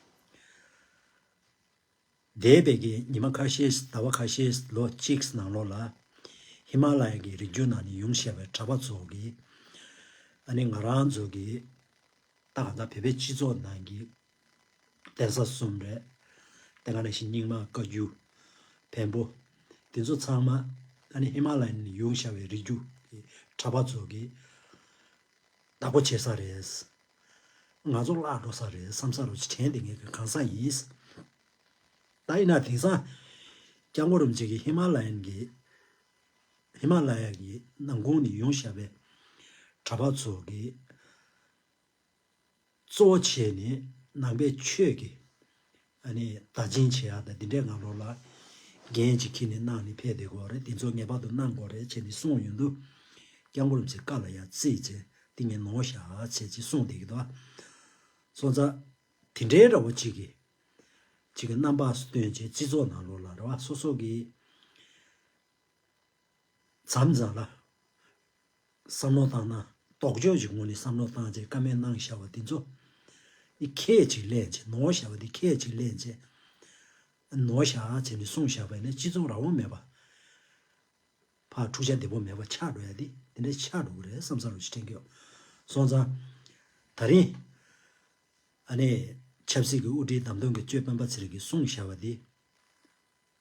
འདས་པའི་གི་ཉི་མ་ཁ་ཤས་ཟླ་བ་ཁ་ཤས་ལོ་གཅིག་ནང་ལོགས་ལ་ཧི་མ་ལ་ཡ་གི་རི་རྒྱུད་ནང་ནས་ཡོང་བཞག་པའི་གྲྭ་པ་ཚོ་གི་ཨ་ནི་ང་རང་ཚོ་གི་ད་ག་ད་བོད་པའི་སྤྱི་ཚོགས་ནང་གི་གདན་ས་གསུམ་རེད། དེ་ག་ནང་བཞིན་རྙིང་མ་བཀའ་བརྒྱུད་བོན་པོ་དེ་ཚོ་ཚང་མ་ཨ་ནི་ཧི་མ་ལ་ཡ་ནས་ཡོང་བཞག་པའི་རི་རྒྱུད་ཀྱི་གྲྭ་པ་ཚོ་གི་བདག་པོ་བྱེད་ས་རེད། ང་ཚོ་བརླག་འགྲོ་ས་རེད་བསམ་ས་རུ་ཅིག་དྲན་དེ་ངས་གི་གང་ས་ཡིན། ད་ཡིན་ན་དེང་སང་སྐྱབས་མགོན་རིན་པོ་ཆེ་གི་ཧི་མ་ལ་ཡན་གྱི་ཧི་མ་ལ་ཡ་གི་ནང་ཁོངས་ནས་ཡོང་བཞག་པའི་གྲྭ་པ་ཚོ་གི་གཙོ་བོ་བྱས་ནས་ནང་པའི་ཆོས་ཀྱི་ཨ་ནི་བདག་འཛིན་བྱེད་ཡག་དང་འདི་འདྲའི་ངང་ལོགས་ལ་འགན་ཅིག་འཁྱེར་ནས་གནང་ནས་ཕེབས་བསྡད་དགོས་རེད། དེ་ཚོ་ངེས་པར་དུ་གནང་དགོས་རེད་བྱས་ནས་གསུངས་ཡོང་དུས་སྐྱབས་མགོན་རིན་པོ་ཆེ་བཀའ་ལ་ཡ་བརྩིས་བྱས་འདི་ངས་ནོར་བཞག་བྱས་ཅིག་གསུངས་བསྡད་ཀྱི་འདུག་སོང་ཙང་དེ་འདྲའི་འདྲ་བོ་ཅིག་གི་ཅིག་གི་རྣམ་པ་སྟོན་བྱས་སྤྱི་ཚོགས་ནང་ལོགས་ལ་རེད་བ། སོ་སོ་གི་མཚམས་མཚམས་ལ་བསམ་བློ་བཏང་ན་ལྡོག་ཕྱོགས་ཀྱི་ངོས་ནས་བསམ་བློ་བཏང་བྱས་བཀའ་མོལ་གནང་བཞག་པ་འདི་ཚོ་ནི་ཁས་ཅིག་ལེན་བྱས་ནོར་བཞག་པ་འདི་ཁས་ཅིག་ལེན་བྱས་ནོར་བཞག་བྱས་ནས་གསུངས་བཞག་པ་ཡིན་ན་སྤྱི་ཚོགས་རང་དབང་མེད་པ། ཕར་འཁྲུག་ཆ་བདེ་པོ་མེད་པ་ཆགས་འགྲོ་ཡ་དེ་དེ་འདྲ་ཆགས་འགྲོ་གི་རེད་བསམ་ས་རུ་ཞིག་དྲན་གྱི་ཡོད། སོང་ཙང་། ད་རིང་། ཨ་ནི། ཆབ་སྲིད་ཀྱི་དབུ་ཁྲིད་བདམས་ཐོན་གྱི་གཅོད་དཔོན་པ་ཚེ་རིང་གིས་གསུངས་བཞག་པ་དེ།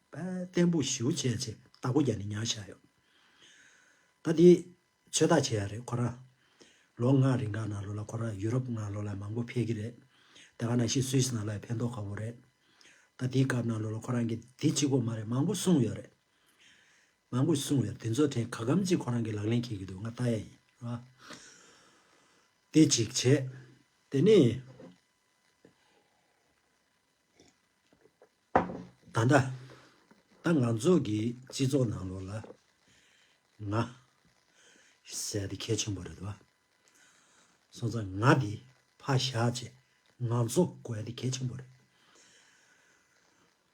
དཔེ་བརྟན་པོ་ཞེ་པོ་བྱས་བྱས་བདག་པོ་རྒྱག་ནས་ཉར་བཞག་ཡོད། ད་དེ། ཚོད་ལྟ་བྱེད་ཡ་རེད་ཁོ་རང་། ལོ་ལྔ་རིང་ག་ནང་ལོགས་ལ་ཁོ་རང་ཡུ་རོབ་ནང་ལོགས་ལ་མང་པོ་ཕེབས་ཀྱི་རེད། དེ་ག་ནང་བཞིན་སུད་སི་ནང་ལ་ཕན་ཐོགས་ཁག་པོ་རེད། ད་དེའི་སྐབས་ནང་ལོགས་ལ་ཁོ་རང་གིས་དེ་གཅིག་པོ་མ་རེད་མང་པོ་གསུངས་ཡོད་རེད། མང་པོ་གསུངས་ཡོད་དེ་ཚོ་དྲན་ག་གམ་གཅིག་ཁོ་རང་གིས་ལག་ལེན་འཁེལ་གྱི་འདུག་ང་ལྟ་ཡ་ཡིན་ར། དེ་གཅིག་བྱས། དེ་ནས། ད་ལྟ། ད་ང་ཚོ་གི་སྤྱི་ཚོགས་ནང་ལོགས་ལ། ང་། ཟེར་ཡ་དེ་གལ་ཆེན་པོ་རེད་དོ། སོང་ཙང་ང་དེ་ཕར་བཞག་བྱས་ང་ཚོ་དགོས་ཡ་དེ་གལ་ཆེན་པོ་རེད།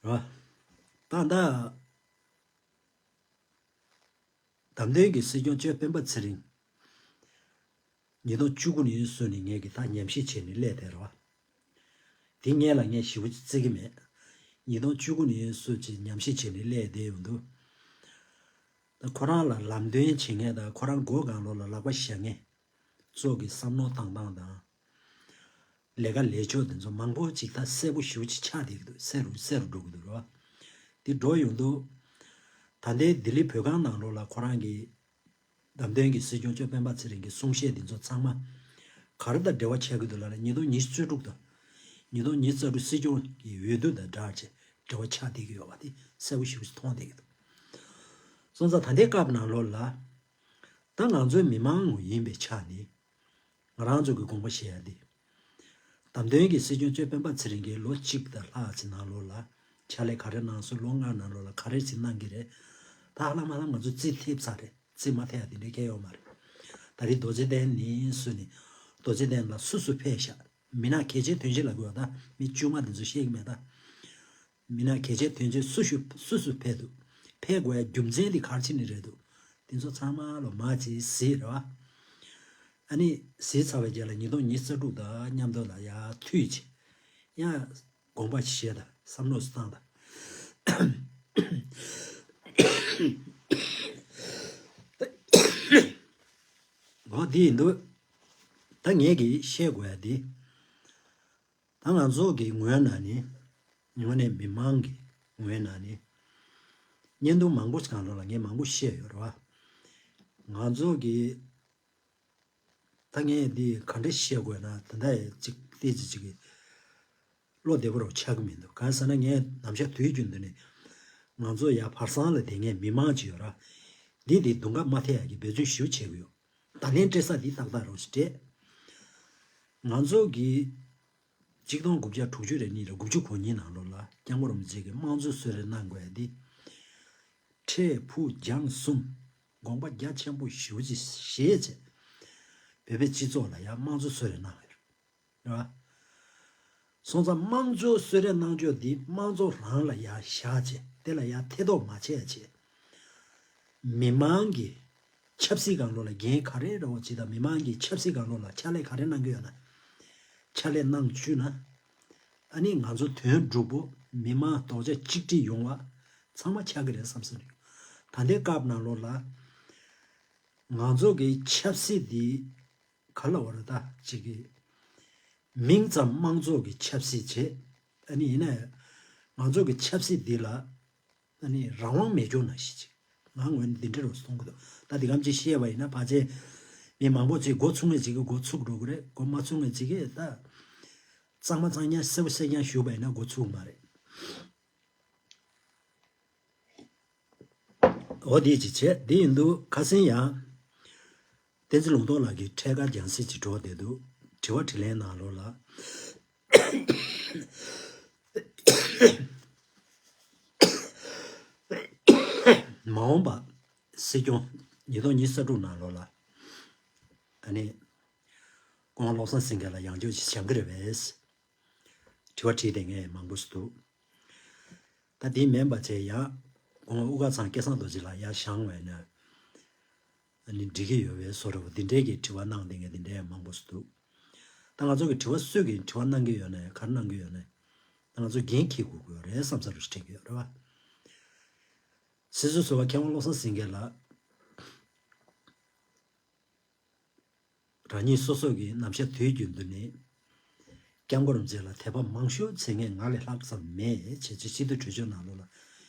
ར། ད་ལྟ། བདམས་ཐོན་གྱི་སྲིད་སྐྱོང་གཅོད་དཔོན་པ་ཚེ་རིང་། ཉིས་སྟོང་བཅུ་དགུ་ནས་བཟུང་ནས་ངས་ཀྱི་ད་ཉམས་ཞིབ་བྱས་ནས་སླེབས་བསྡད་རེད་བ། དེ་སྔོན་ལ་ངས་ཞེ་པོ་ཅིག་བརྩི་གི་མེད། ཉིས་སྟོང་བཅུ་དགུ་ནས་བཟུང་ཅིག་ཉམས་ཞིབ་བྱས་ནས་སླེབས་བསྡད་ཡོང་དུས། ད་ཁོ་རང་ལ་ལམ་སྟོན་བྱེད་མཁན་དང་ཁོ་རང་མགོ་སྒང་ལོགས་ལ་ལག་པ་བཞག་མཁན། ཚོགས་ཀྱི་བསམ་བློ་བཏང་སྟངས་དང་། ལས་ཀ་ལས་ཕྱོགས་དེ་ཚོ་མང་པོ་ཅིག་ད་གསལ་པོ་ཞེ་པོ་ཅིག་ཆགས་བསྡད་ཀྱི་འདུག་གསལ་རུ་གསལ་རུ་འགྲོ་གི་འདུག་ར། དེ་འགྲོ་ཡོང་དུས། ད་ལྟའི་ལྡི་ལི་བོད་ཁང་ནང་ལོགས་ལ་ཁོ་རང་གི་བདམས་ཐོན་གྱི་སྲིད་སྐྱོང་གཅོད་དཔོན་པ་ཚེ་རིང་གི་གསུང་བཤད་དེ་ཚོ་ཚང་མ་ག་རེ་དང་འབྲེལ་བ་ཆགས་ཀྱི་འདུག་ལབ་ན་ཉིས་སྟོང་ཉི་ཤུ་རྩ་དྲུག་དང་། ཉིས་སྟོང་ཉི་ཤུ་རྩ་དྲུག་སྲིད་སྐྱོང་གི་འོས་བསྡུ་དང་སྦྲགས་བྱས་འབྲེལ་བ་ཆགས་བསྡད་ཀྱི་ཡོད་པ་དེ་གསལ་པོ་ཞེ་པོ་ཅིག་མཐོང་བསྡད་ཀྱི་འདུག་སོང་ཙང་ད་ལྟའི་སྐབས་ནང་ལོགས་ལ། ད་ང་ཚོའི་མི་མང་ངོ་ཡིན་པའི་ཆ་ནས། ང་རང་ཚོ་གི་དགོངས་པ་བཞེས་ཡ་འདི། བདམས་ཐོན་གྱི་སྲིད་སྐྱོང་གཅོད་དཔོན་པ་ཚེ་རིང་གིས་ལོ་གཅིག་དང་ལྷག་ཙམ་ནང་ལོགས་ལ་ཕྱག་ལས་ག་རེ་གནང་སོང་ལོ་ལྔ་ནང་ལོགས་ལ་ག་རེ་ཞིག་གནང་གི་རེད། ད་ཧ་ལམ་ཧ་ལམ་ང་ཚོ་རྩིས་ཐེབས་ཚར་རེད། རྩིས་མ་ཐེབས་ཡ་དེ་འདྲའི་སྐད་ཡོད་མ་རེད། ད་རེས་རྡོ་རྗེ་གདན་ནས་བཟུང་ནས་རྡོ་རྗེ་གདན་ལ་སུ་སུ་ཕེབས་ཤག་མི་སྣ་གལ་ཆེ་དོན་ཆེ་ལབ་དགོས་པ་ད་མི་དཀྱུས་མ་དེ་ཚོ་བཤད་གི་མེད་ད། མི་སྣ་གལ་ཆེ་དོན་ཆེ་སུ་ཞིག་སུ་སུ་ཕེབས་འདུག་ཕེབས་དགོས་ཡ་རྒྱུ་མཚན་དེ་ག་རེ་བྱས་ནས་རེད་འདུག་དེ་ཚོ་ཚང་མ་ལོ་མ་ཅིག་གཟིགས་རེད་བ། ཨ་ནི་གཟིགས་ཚར་བའི་རྗེས་ལ་ཉིས་སྟོང་ཉི་ཤུ་རྩ་དྲུག་དང་མཉམ་དུ་ལ་ཡ་མཐུད་ཅིག་ཡ་དགོངས་པ་བཞེས་དང་བསམ་བློ་བཏང་དང་། འོ་དེ་ཡིན་དུས་ད་ངས་ཀྱིས་བཤད་དགོས་ཡ་དེ། ད་ང་ཚོ་གི་ངོས་ནས་ནི། དངོས་གནས་མི་མང་གི་ངོས་ནས་ནི། བརྙན་ཐུང་མང་པོ་ཞིག་སྒང་ལོགས་ལ་ངས་མང་པོ་བཤད་ཡོད་རེད་བ། ང་ཚོ་གི། ད་ངས་འདི་ག་འདྲ་བཤད་དགོས་ན་ད་ལྟ་ཡི་ཅིག་ཏི་ཅི་ཅིག་གི་བློ་བདེ་པོ་རུ་ཆགས་ཀྱི་མི་འདུག་གང་ཟེར་ན་ངས་ནམ་ཞག་དུས་རྒྱུན་དུ་ནི། ང་ཚོ་ཡ་བར་སང་ལ་དེ་ངས་མི་མང་ཅིག་ཡོད་ར། འདི་དེ་དུང་ཁ་མ་ཐེ་ཡ་གི་འབད་བརྩོན་ཞུ་བྱེད་དགོས་ཡོད། ད་ལན་སྤྲད་ས་འདི་ཏག་ཏག་རོགས་ཞིག་སྤྲད། ང་ཚོ་གི་གཅིག་སྟོང་དགུ་བརྒྱ་དྲུག་ཅུ་རེ་གཉིས་རེ་དགུ་བཅུ་གོ་གཉིས་ནང་ལོགས་ལ་སྐྱབས་མགོན་རིན་པོ་ཆེ་གིས་དམངས་གཙོ་གསོལ་རས་གནང་དགོས་ཡ་འདི། འཕྲལ་ཕུགས་རྒྱང་གསུམ། དགོངས་པ་རྒྱ་ཆེན་པོ་ཞེ་པོ་ཅིག་བཞེས་བྱས། བོད་པའི་སྤྱི་ཚོགས་ལ་ཡ་དམངས་གཙོ་གསོལ་རས་གནང་བ་རེད། རེད་བ། སོང་ཙང་དམངས་གཙོ་གསོལ་རས་གནང་ཕྱོགས་འདི་དམངས་གཙོ་རང་ལ་ཡ་བཞག་བྱས་དེ་ལ་ཡ་ཐེ་གཏོགས་མ་བྱས་བྱས། མི་མང་གི་ཆབ་སྲིད་སྒང་ལོགས་ལ་འགན་ག་རེ་རེད་བ་ཇི་ལྟར་མི་མང་གི་ཆབ་སྲིད་སྒང་ལོགས་ལ་ཕྱག་ལས་ག་རེ་གནང་གི་ཡོད་ན། ཕྱག་ལས་གནང་བཅུག་ན། ཨ་ནི་ང་ཚོ་དོན་འགྲུབ་པོ་མི་མང་རྡོག་རྩ་གཅིག་སྒྲིལ་ཡོང་བ་ཚང་མ་ཆགས་ཀྱི་རེད་བསམ་སོང་། ད་ལྟའི་སྐབས་ནང་ལོགས་ལ་ང་ཚོ་གི་ཆབ་སྲིད་འདི་ག་ལ་བར་ད་ཅིག་གི་མིང་ཙམ་དམངས་གཙོ་གི་ཆབ་སྲིད་བྱེད། ཨ་ནི་ཡིན་ན་ང་ཚོ་གི་ཆབ་སྲིད་འདི་ལ་ཨ་ནི་རང་དབང་མེད་ཀྱོག་ན་ཞིག་ཅིག་ང་ངོས་ནས་འདི་འདྲ་རུ་མཐོང་གི་འདུག་ད་འདི་གམ་ཅིག་བཤད་པ་ཡིན་ན་ཕལ་ཆེར་མི་མང་པོ་ཅིག་འགོ་ཚུགས་ངེས་ཅིག་གི་འགོ་ཚུགས་འགྲོ་གི་རེད། འགོ་མ་ཚུགས་ངེས་ཅིག་གི་ད་ གཙང་མ་གཙང་རྐྱང་གསལ་པོ་གསལ་རྐྱང་ཞུས་པ་ཡིན་ན་འགོ་ཚུགས་མ་རེད། འོ་དེ་ཅིག་བྱས། དེ་ཡིན་དུས་ཁ་སང་ཡང་བསྟན་འཛིན་ལུང་རྟོགས་ལགས་ཀྱིས་འཕྲེད་དཀར་རྒྱང་སྲིང་ཅིག་འགྲོ་བསྡད་འདུག་དྲི་བ་དྲིས་ལན་ནང་ལོགས་ལ། མ་འོངས་པ་སྲིད་སྐྱོང་ཉིས་སྟོང་ཉི་ཤུ་རྩ་དྲུག་ནང་ལོགས་ལ་ཨ་ནི་སྐུ་ངོ་བློ་བཟང་སེང་གེ་ལ་ཡང་བསྐྱར་ཞིག་བཞེངས་ཀྱི་རེད་པས། དྲི་བ་དྲིས་བསྡད་མཁན་མང་པོ་ཞིག་འདུག་ད་དེ་མིན་པ་བྱས་ཡང་སྐུ་ངོ་དབུ་དཀར་ཚང་སྐལ་བཟང་རྡོ་རྗེ་ལགས་ཡར་བཞེངས་པ་ཡིན་ན་ཨ་ནི་འགྲིག་གི་ཡོད་པའི་བཟོ་འདྲ་པོ་འདི་འདྲའི་གི་དྲི་བ་གནང་བསྡད་མཁན་འདི་འདྲའི་མང་པོ་ཞིག་འདུག་ད་ང་ཚོ་གི་དྲི་བ་སུས་གི་དྲི་བ་གནང་གི་ཡོད་ན་ག་རེ་གནང་གི་ཡོད་ན་ད་ང་ཚོ་འགན་འཁྱེར་དགོས་ཀྱི་ཡོད་རེད་བསམ་ས་རུ་དྲན་གྱི་ཡོད་རེད་བ། སྲིད་ཟུར་ཟུར་པ་མཁས་དབང་བློ་བཟང་སེང་གེ་ལགས་རང་ཉིད་སོ་སོ་གི་ནམ་ཞག་དུས་རྒྱུན་དུ་ནས་སྐྱབས་མགོན་རིན་པོ་ཆེ་ལ་དད་པ་མང་ཤོས་བྱེད་མཁན་ང་ལས་ལྷག་ཙམ་མེད་བྱས་ཚུལ་སྤྱི་འཐུས་གྲོས་ཆོད་ནང་ལོགས་ལ་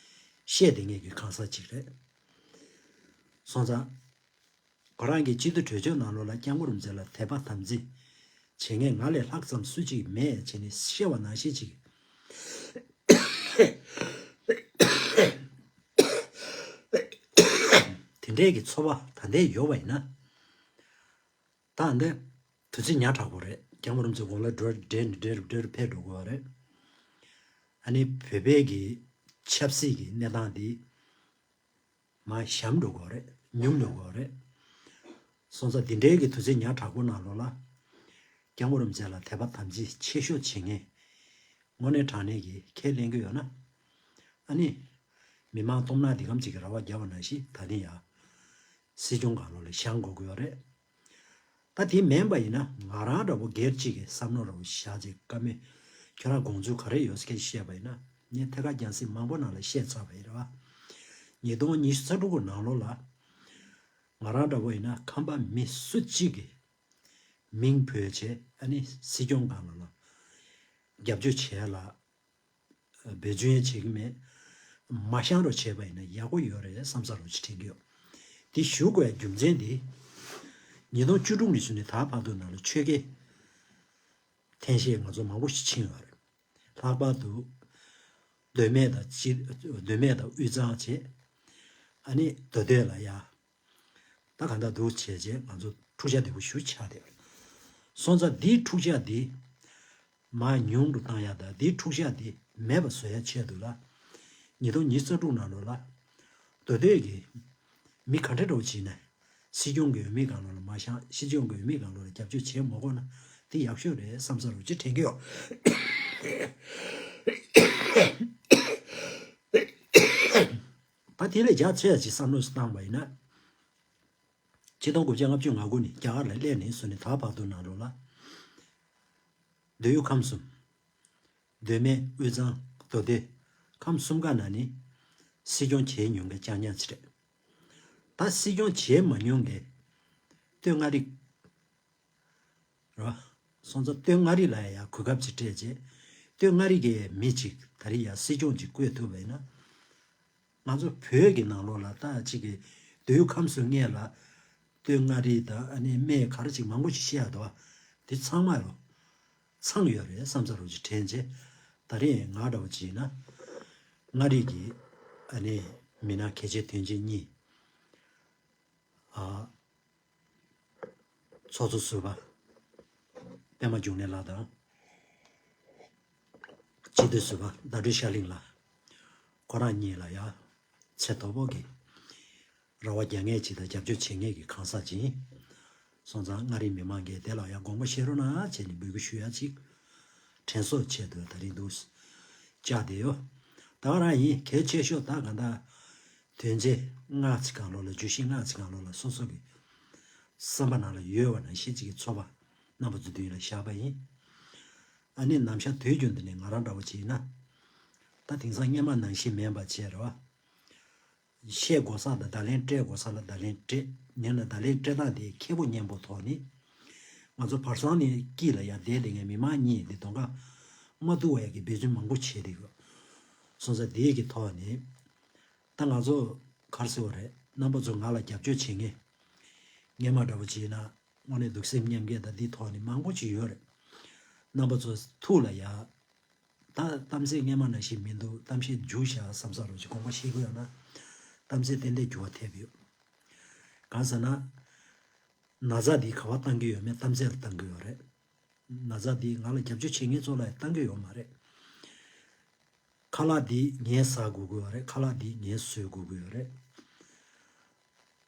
བཤད་བསྡད་མཁན་གྱི་གང་ཟག་ཅིག་རེད། སོང་ཙང་། ཁོ་རང་གིས་སྤྱི་འཐུས་གྲོས་ཆོད་ནང་ལོགས་ལ་སྐྱབས་མགོན་རིན་པོ་ཆེ་ལ་དད་པ་དམ་ཚིག་བྱེད་མཁན་ང་ལས་ལྷག་ཙམ་སུ་གཅིག་མེད་བྱས་ནས་བཤད་པ་ནང་བཞིན་ཅིག་དེ་འདྲའི་གི་ཚོར་བ་ད་ལྟའི་ཡོད་པ་ཡིན་ན། ད་འདི་དུས་ཚོད་ཉག་ཕྲ་པོ་རེད། སྐྱབས་མགོན་རིན་པོ་ཆེ་དགུང་ལ་འགྲོ་བསྡད་ནས་འདྲེ་རུ་འདྲེ་རུ་ཕེབས་འགྲོ་དགོས་པ་རེད། ཨ་ནི་བོད་པའི་གི་ཆབ་སྲིད་ཀྱི་གནས་སྟངས་འདི་མར་ཞུམ་འགྲོ་གི་རེད། ཉུང་འགྲོ་གི་རེད། སོང་ཙང་འདི་འདྲའི་གི་དུས་ཚོད་ཉག་ཕྲ་པོ་ནང་ལོགས་ལ་སྐྱབས་མགོན་རིན་པོ་ཆེ་ལ་དད་པ་དམ་ཚིག་ཆེ་ཤོས་བྱེད་མཁན་དངོས་གནས་དྲང་གནས་ཀྱི་ཁས་ལེན་གྱི་ཡོད་ན། ཨ་ནི་མི་མང་སྟོབས་ནག་འདི་གམ་ཅིག་གི་ར་བ་བརྒྱབ་པ་ནང་བཞིན་ད་ནི་ཡང་སྲིད་སྐྱོང་སྒང་ལོགས་ལ་བཞེངས་དགོས་ཀྱི་ཡོད་རེད། ད་དེ་མིན་པ་ཡིན་ན་ང་རང་འདྲ་པོ་སྒེར་གཅིག་གི་བསམ་བློ་འདྲ་པོ་བཞག་ཅིག་བཀའ་མོལ་ཁྱོད་རང་དགོངས་ཚུལ་ག་རེ་ཡོད་སྐད་བཤད་པ་ཡིན་ན་ངས་ཐད་ཀར་རྒྱང་སྲིང་མང་པོ་ནང་ལ་བཤད་ཚར་བ་ཡིན་རེད་བ། ཉིས་སྟོང་ཉི་ཤུ་རྩ་དྲུག་གི་ནང་ལོགས་ལ་ང་རང་འདྲ་པོ་ཡིན་ན་ཁམས་པ་མི་སུ་གཅིག་གི་མིང་འབོད་བྱས་ཨ་ནི་སྲིད་སྐྱོང་སྒང་ལ་ལ་རྒྱབ་སྐྱོར་བྱས་ལ། འབད་བརྩོན་ཡང་བྱེད་ཀྱི་མེད། མ་བཞེངས་རོགས་བྱས་པ་ཡིན་ན་ཡག་པོ་ཡོད་རེད་བསམ་ས་རོགས་ཅིག་དྲན་གྱི་ཡོད། འདི་ཞུ་དགོས་ཡ་རྒྱུ་མཚན་འདི། ཉིས་སྟོང་བཅུ་དྲུག་ནས་བཟུང་ནས་ད་བར་དུ་ནང་ལ་ཆོས་དགེ་འཐེན་ཤེས་ང་ཚོ་མང་པོ་ཞིག་ཕྱིན་ཡོད་རེད། ལྷག་པར་དུ་མདོ་སྨད་དང་སྤྱི་མདོ་སྨད་དང་དབུས་གཙང་བྱས། ཨ་ནི་མདོ་སྟོད་ལ་ཡ། ད་གང་ལྟར་འདུག་བྱས་རྗེས་ང་ཚོ་འཁྲུག་ཆ་དོད་པོ་ཞེ་པོ་ཆགས་བསྡད་པ་རེད། སོང་ཙང་འདིའི་འཁྲུག་ཆ་འདི་མར་ཉུང་དུ་བཏང་ཡ་དང་འདིའི་འཁྲུག་ཆ་འདི་མེད་པ་བཟོ་ཡ་ཆེད་དུ་ལ་ཉིས་སྟོང་ཉི་ཤུ་རྩ་དྲུག་ནང་ལོགས་ལ་མདོ་སྟོད་ཀྱི་མི་ག་འདྲ་འདྲ་པོ་ཅིག་ནས་སྲིད་སྐྱོང་གི་འོས་མི་སྒང་ལོགས་ལ་མ་བཞེངས། སྲིད་སྐྱོང་གི་འོས་མི་སྒང་ལོགས་ལ་རྒྱབ་སྐྱོར་བྱེད་མ་དགོས་ན་འདི་ཡག་ཤོས་རེད་བསམ་ས་རོགས་ཅིག་དྲན་གྱི་ཡོད། ད་དེ་ལས་རྒྱ་ཆེ་ཡ་ཅིག་བསམ་བློ་བཏང་བ་ཡིན་ན། ཆིག་སྟོང་དགུ་བརྒྱ་ལྔ་བཅུ་ང་དགུ་ནས་རྒྱ་གར་ལ་སླེབས་ནས་བཟུང་ནས་ད་བར་དུ་ནང་ལོགས་ལ། མདོ་དབུས་ཁམས་གསུམ། མདོ་སྨད་དབུས་གཙང་མདོ་སྟོད་ཁམས་གསུམ་ཀ་ན་ནི་སྲིད་སྐྱོང་བྱེད་མྱོང་མཁན་རྐྱང་རྐྱང་ཅིག་རེད། ད་སྲིད་སྐྱོང་བྱེད་མ་མྱོང་མཁན་སྟོད་མངའ་རིས། རེད་བ། སོང་ཙང་སྟོད་མངའ་རིས་ལ་ཡང་གོ་སྐབས་ཅིག་སྤྲད་རྗེས་སྟོད་མངའ་རིས་ཀྱི་མི་གཅིག་ད་རེས་ཡང་སྲིད་སྐྱོང་ཅིག་བསྐོས་ཐུབ་པ་ཡིན་ན། ང་ཚོ་བོད་ཀྱི་ནང་ལོགས་ལ་ད་ཅིག་གི་མདོ་དབུས་ཁམས་གསུམ་སྔོན་ལ་སྟོད་མངའ་རིས་དང་ཨ་ནི་སྨད་ག་རེ་ཅིག་མང་པོ་ཞིག་བཤད་ཡ་འདུག་བ། དེ་ཚང་མ་ལོ་ཚང་ཡོད་རེད་བསམ་ས་རུ་ཅིག་དྲན་རྗེས་ད་རེས་ང་འདྲ་བོ་ཅིག་ཡིན་ན་མངའ་རིས་ཀྱི་ཨ་ནི་མི་སྣ་གལ་ཆེ་དོན་ཆེ་གཉིས། ཨ། ཚོགས་གཙོ་ཟུར་པ་པད་མ་འབྱུང་གནས་ལགས་དང་། སྤྱི་འཐུས་ཟུར་པ་ཟླ་སྒྲོན་ཤར་གླིང་ལགས། ཁོ་རང་གཉིས་ལ་ཡང་ཚད་མཐོ་པོ་གི་རེ་བ་རྒྱག་མཁན་ཅིག་དང་རྒྱབ་སྐྱོར་བྱེད་མཁན་གྱི་གང་ཟག་ཅིག་ཡིན། སོང་ཙང་མངའ་རིས་མི་མང་གིས་དེ་ལ་ཡང་དགོངས་པ་བཞེས་རོགས་གནང་བྱས་ནས་འབོད་སྐུལ་ཞུ་ཡ་ཅིག་དྲན་གསོ་ཆེད་དུ་ད་རིང་འདུག་བཅར་བསྡད་ཡོད། ད་ག་རང་ཡིན། གལ་ཆེ་ཤོས་ད་ག་ད། དོན་ཚན་ལྔ་ཅིག་སྒང་ལོགས་ལ་བརྗོད་གཞི་ལྔ་ཅིག་སྒང་ལོགས་ལ་སོ་སོ་གི་བསམ་པ་ནང་ལ་ཡོད་པ་ནང་བཞིན་ཅིག་གི་ཚོར་བ་རྣམ་པ་ཚོའི་མདུན་ལ་བཞག་པ་ཡིན། ཨ་ནི་ནམ་ཞག་དུས་རྒྱུན་དུ་ནས་ང་རང་འདྲ་བོ་ཅིག་ཡིན་ན། ད་དེང་སང་སྔོན་མ་ནང་བཞིན་མིན་པ་བྱས་རེད་བ། བཤད་དགོས་ས་དང་བརྡ་ལན་སྤྲད་དགོས་ས་ལ་བརྡ་ལན་སྤྲད། ཡང་ན་བརྡ་ལན་སྤྲད་སྟངས་དེ་ཁེ་པོ་སྙན་པོ་ཐོག་ནས། ང་ཚོ་བར་གསང་ནས་དཀྱིལ་ལ་ཡར་བསྡད་བསྡད་མཁན་མི་མང་གཉིས་དེ་གདོང་ཁ་མ་བསྡུ་བ་ཡག་གི་འབད་བརྩོན་མང་པོ་བྱས་བསྡད་ཡོད། སོང་ཙང་དེའི་གི་ཐོག་ནས། ད་ང་ཚོ་ག་རེ་ཟེར་བ་རེད། རྣམ་པ་ཚོ་ང་ལ་རྒྱབ་སྐྱོར་བྱེད་མཁན། སྔོན་མ་འདྲ་པོ་བྱས་ན་དངོས་གནས་གདུག་སེམས་མཉམ་སྐྱེད་དང་འདིའི་ཐོག་ནས་མང་པོ་ཅིག་ཡོད་རེད། རྣམ་པ་ཚོ་ཐུགས་ལ་ཡ། ད་གཏམ་ཚེ་སྔས་མ་ནང་བཞིན་མི་འདུག་གཏམ་བཤད་རྒྱུགས་བཞག་བསམ་ས་རུ་ཅིག་དགོངས་པ་བཞེས་དགོས་ཡོད་ན། གཏམ་ཚེ་ཏན་ཏན་འགྱུར་བ་ཐེབས་ཡོད། གང་ཟེར་ན། ན་ཚ་འདི་ག་བ་བཏང་གི་ཡོད་མེད་གཏམ་ཚེ་ལ་བཏང་གི་ཡོད་རེད། ན་ཚ་འདི་ང་ལ་རྒྱབ་སྐྱོར་བྱེད་མཁན་ཚོ་ལ་ཡང་བཏང་གི་ཡོད་མ་རེད། ཁ་ལག་འདི་ངས་ཟ་དགོས་ཀྱི་ཡོད་རེད། ཁ་ལག་འདི་ངས་བཟོས་དགོས་ཀྱི་ཡོད་རེད།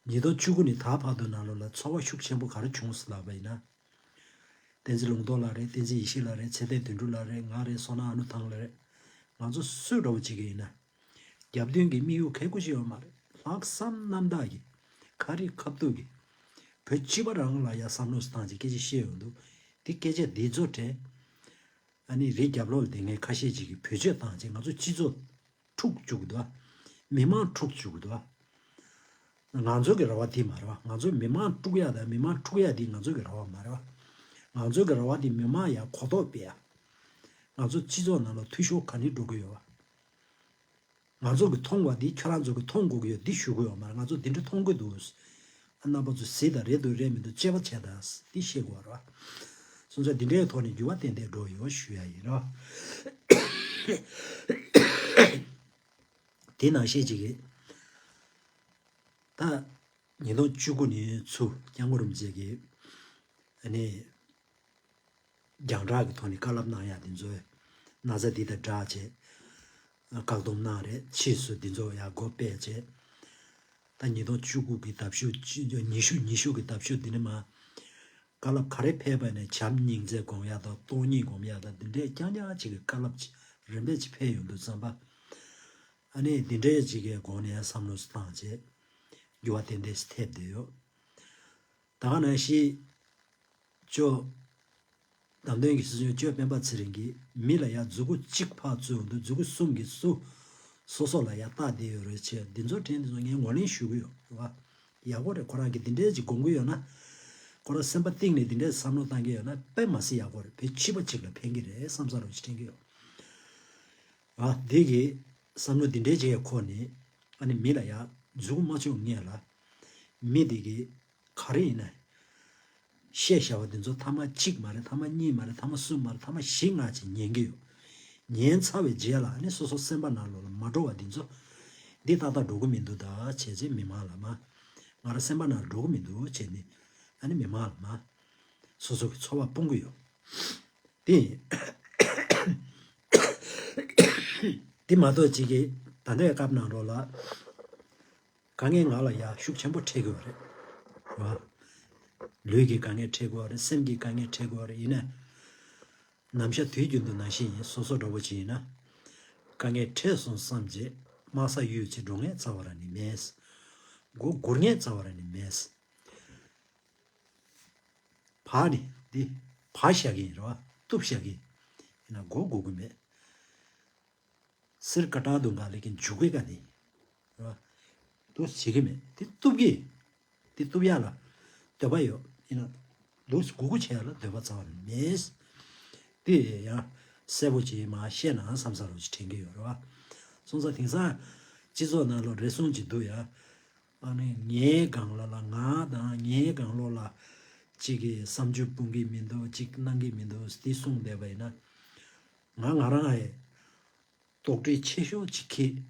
ཉིས་སྟོང་བཅུ་དགུ་ནས་ད་བར་དུ་ནང་ལོགས་ལ་ཚོར་བ་ཤུགས་ཆེན་པོ་ག་རེ་བྱུང་སོང་ལབ་པ་ཡིན་ན། བསྟན་འཛིན་ལུང་རྟོགས་ལགས་རེད། བསྟན་འཛིན་ཡེ་ཤེས་ལགས་རེད། ཚེ་བརྟན་དོན་གྲུབ་ལགས་རེད། ང་རེད། བསོད་ནམས་ཨ་ནུ་ཐང་ལགས་རེད། ང་ཚོ་སུ་འདྲ་བོ་ཅིག་གིས་ཡིན་ན། རྒྱབ་མདུན་གྱི་དམིགས་ཡུལ་གལ་ཁུ་ཞིག་ཡོད་མ་རེད། ལྷག་བསམ་རྣམ་དག་གིས་ཁ་རི་ཁ་ཐུག་གིས་བོད་སྤྱི་པ་རང་ལ་ཡ་བསམ་བློ་བཏང་བྱས་སྐད་ཆ་བཤད་ཡོང་འདུག་དེ་སྐད་ཆ་འདི་ཚོ་དྲན། ཨ་ནི་རི་རྒྱབ་ལོགས་ལ་བསྡད་མཁན་ཁ་ཤས་ཅིག་གིས་བེད་སྤྱོད་བཏང་བྱས་ང་ཚོ་སྤྱི་ཚོགས་འཁྲུག་བཅུག་འདུག་མི་མང་འཁྲུག་བཅུག་འདུག་ང་ཚོ་གི་རེ་བ་དེ་མ་རེད་བ། ང་ཚོ་མི་མང་དཀྲུག་ཡ་དང་མི་མང་དཀྲུག་ཡ་དེ་ང་ཚོ་གི་རེ་བ་མ་རེད་བ། ང་ཚོ་གི་རེ་བ་དེ་མི་མང་ཡ་གོ་རྟོགས་སྤེལ་ཡ། ང་ཚོ་སྤྱི་ཚོགས་ནང་ལ་འཐུས་ཤོར་ག་ནས་འགྲོ་གི་ཡོད་བ། ང་ཚོ་གི་མཐོང་བ་འདི་ཁྱོད་རང་ཚོ་གི་མཐོང་དགོས་ཀྱི་ཡོད་འདི་ཞུ་གི་ཡོད་མ་རེད། ང་ཚོ་འདི་འདྲ་མཐོང་གི་འདུག་རྣམ་པ་ཚོ་གཟིགས་དང་རེད་འདུག་རེད་མི་འདུག་དཔྱད་པ་བྱས་དང་འདི་ཤེས་དགོས་རེད་བ། སོང་ཙང་འདི་འདྲའི་ཐོག་ནས་འགྱུར་བ་ཏན་ཏན་འགྲོ་ཡོད་ཞུ་ཡ་ཡིན་རོ། དེ་ནང་བཤད་ཅིག་གིས། ད་ཉིས་སྟོང་བཅུ་དགུ་ནས་ཚུར་སྐྱབས་མགོན་རིན་པོ་ཆེ་གིས་ཨ་ནི་རྒྱང་བསྒྲགས་ཀྱི་ཐོག་ནས་བཀའ་སློབ་གནང་ཡ་དེ་ཚོ་ན་ཚ་འདི་དང་སྦྲགས་བྱས་བཀག་སྡོམ་གནང་རེད། ཕྱིས་སུ་འདི་ཚོ་ཡ་སྒོ་ཕྱེ་བྱས་ད་ཉིས་སྟོང་བཅུ་དགུ་གི་ཟླ་བཞུགས་ཉི་ཤུ་ཉི་ཤུ་གི་ཟླ་བཞུགས་འདི་ནས་མར་བཀའ་སློབ་ག་རེ་ཕེབས་པ་ནས་བྱམས་སྙིང་རྗེ་སྒོམ་ཡ་དང་སྟོང་ཉིད་སྒོམ་ཡ་དང་འདི་འདྲའི་རྐྱང་རྐྱང་ཅིག་གི་བཀའ་སློབ་ཅིག་རིམ་པས་ཅིག་ཕེབས་ཡོང་དུས་ཙམ་པ། ཨ་ནི་འདི་འདྲའི་ཅིག་གི་སྒོ་ནས་བསམ་བློ་བཏང་བྱས་འགྱུར་བ་ཏན་ཏན་ཞིག་ཐེབས་བསྡད་ཡོད། ད་ག་ནང་བཞིན་ཅོ་བདམས་ཐོན་གྱི་སྲིད་སྐྱོང་ཅོ་སྤེན་པ་ཚེ་རིང་གིས་མི་ལ་ཡ་མཛུ་གུ་གཅིག་ཕར་བཙུགས་འདུག་མཛུ་གུ་གསུམ་གྱིས་སུ་སོ་སོ་ལ་ཡ་བལྟ་བསྡད་ཡོད་རེད་བྱས་འདི་ཚོ་དྲན་འདི་ཚོ་ངས་ངོས་ལེན་ཞུ་གི་ཡོད་རེད་བ། ཡག་པོ་རེད། ཁོ་རང་གིས་འདི་འདྲའི་ཅིག་དགོངས་ཀྱི་ཡོད་ན། ཁོ་རང་སེམས་པ་གཏིང་ནས་འདི་འདྲའི་བསམ་བློ་བཏང་གི་ཡོད་ན་དཔེ་མ་སྲིད་ཡག་པོ་རེད། བོད་སྤྱི་པ་གཅིག་ལ་ཕན་གྱི་རེད་བསམ་ས་རུ་ཅིག་དྲན་གྱི་ཡོད། ཨ་འདི་གི་བསམ་བློ་འདི་འདྲའི་ཅིག་ཁོ་ནས་ཨ་ནི་མི་ལ་ཡ་མཛུ་གུ་མ་བཙུགས་སྔོན་ལ་མི་འདི་གི་ག་རེ་ཡིན་ན། བཤད་བྱ་བ་འདི་ཚོ་ཐ་མ་གཅིག་མ་རེད། ཐ་མ་གཉིས་མ་རེད། ཐ་མ་གསུམ་མ་རེད། ཐ་མ་བཞི་ལྔ་ཅིག་ཉན་གྱི་ཡོད། ཉན་ཚར་བའི་རྗེས་ལ་ཨ་ནི་སོ་སོ་སེམས་པ་ནང་ལོགས་ལ་མ་འགྲོ་བ་འདི་ཚོ་འདི་ཏག་ཏག་འགྲོ་གི་མི་འདུག་ད་བྱས་རྗེས་མི་མང་ལ་མ་ང་རང་སེམས་པ་ནང་འགྲོ་གི་མི་འདུག་བྱས་ནས་ཨ་ནི་མི་མང་ལ་མ་སོ་སོ་གི་ཚོར་བ་སྤུངས་གི་ཡོད། དེ་དེ་མ་གཏོགས་ཅིག་གིས་ད་ལྟའི་སྐབས་ནང་ལོགས་ལ། དཀའ་ངལ་ང་ལ་ཡ་ཤུགས་ཆེན་པོ་འཕྲད་དགོས་པ་རེད། རེད་བ། ལུས་ཀྱི་དཀའ་ངལ་འཕྲད་དགོས་པ་རེད། སེམས་ཀྱི་དཀའ་ངལ་འཕྲད་དགོས་པ་རེད། ཡིན་ན། ནམ་ཞག་དུས་རྒྱུན་དུ་ནང་བཞིན་ཡིན་སོ་སོ་འདྲ་བོ་ཅིག་ཡིན་ན། དཀའ་ངལ་འཕྲད་སོང་བསམ་རྗེས་དམག་ས་གཡུག་བྱས་འགྲོ་མཁན་རྩ་བ་རང་ནས་མེད། མགོ་སྒུར་མཁན་རྩ་བ་རང་ནས་མེད། བག་ནི་འདི་བག་བཞག་གི་ཡིན་རེད་བ། གཏུབ་བཞག་གི་ཡིན། ཡིན་ན་མགོ་སྒུར་གི་མེད། སིར་ཀ་ཏྲ་དུང་ག་ལེ་ཀིན་འཇུག་གི་ག་ནི། རེད་བ། འདུག་བྱེད་ཀྱི་མེད། དེ་གཏུབ་ཀྱི། དེ་གཏུབ་ཡ་ལ་འདོད་པ་ཡོད། ཡིན་ན་འདུག་སྒུར་སྒུར་བྱེད་ཡ་ལ་འདོད་པ་རྩ་བ་ནས་མེད། དེ་ཡང་གསལ་པོ་ཅིག་མར་བཤད་ན་བསམ་ས་རུ་ཅིག་དྲན་གྱི་ཡོད་རེད་བ། སོང་ཙང་དེང་སང་སྤྱི་ཚོགས་ནང་ལ་རེ་ཟུང་ཅིག་འདུག་ཡ། ཨ་ནི་ངའི་སྒང་ལ་ལ་ང་དང་ངའི་སྒང་ལོགས་ལ་གཅིག་གིས་བསམ་ཚུལ་སྤུངས་ཀྱི་མི་འདུག་གཅིག་གནང་གི་མི་འདུག་འདི་གསུངས་བསྡད་པ་ཡིན་ན། ང་ང་རང་ཨེ། དོགས་འདྲི་ཆེ་ཤོས་ཅིག་གིས།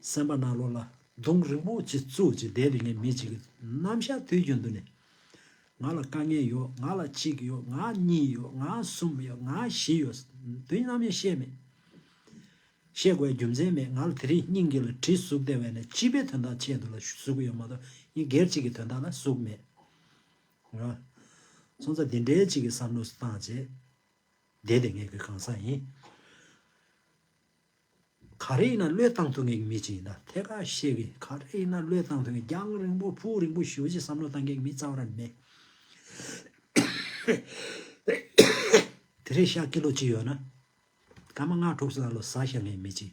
སེམས་པ་ནང་ལོགས་ལ་གདོང་རིང་པོ་ཅིག་བཙུགས་ཅིག་བསྡད་ལས་ངའི་མི་ཅིག་གིས་ནམ་ཞག་དུས་རྒྱུན་དུ་ནས། ང་ལ་དཀའ་ངལ་ཡོད། ང་ལ་གཅིག་ཡོད། ང་གཉིས་ཡོད། ང་གསུམ་ཡོད། ང་བཞི་ཡོད། དུས་ནམ་ཡང་བཤད་མེད། བཤད་དགོས་རྒྱུ་མཚན་མེད། ང་ལ་དེ་རིང་སྙིང་གི་ལ་གྲི་ཟུག་བསྡད་པས་ན་སྤྱི་པའི་དོན་དག་ཆེད་དུ་ལ་ཟུག་གི་ཡོད་མ་གཏོགས་ངས་སྒེར་གཅིག་གི་དོན་དག་ལ་ཟུག་མེད། ར། སོང་ཙང་འདི་འདྲའི་གཅིག་གི་བསམ་བློ་བཏང་བྱས། བསྡད་དེ་ངས་གི་གང་ཟག་ཡིན། ག་རེ་ཡིན་ན་བློས་བཏང་ཐུབ་མཁན་གྱི་མི་ཅིག་ཡིན་ན་ཐད་ཀར་བཤད་གི། ག་རེ་ཡིན་ན་བློས་བཏང་ཐུབ་མཁན་རྒྱང་རིང་པོ་ཕུགས་རིང་པོ་ཞེ་པོ་ཅིག་བསམ་བློ་བཏང་མཁན་གྱི་མི་རྩ་བ་རང་མེད། དེ་རིང་ཤག་ཀི་ལོ་གཅིག་ཡོད་ན། སྐར་མ་ལྔ་དྲུག་ཙམ་ལ་ཟ་བཞག་མཁན་མི་གཅིག་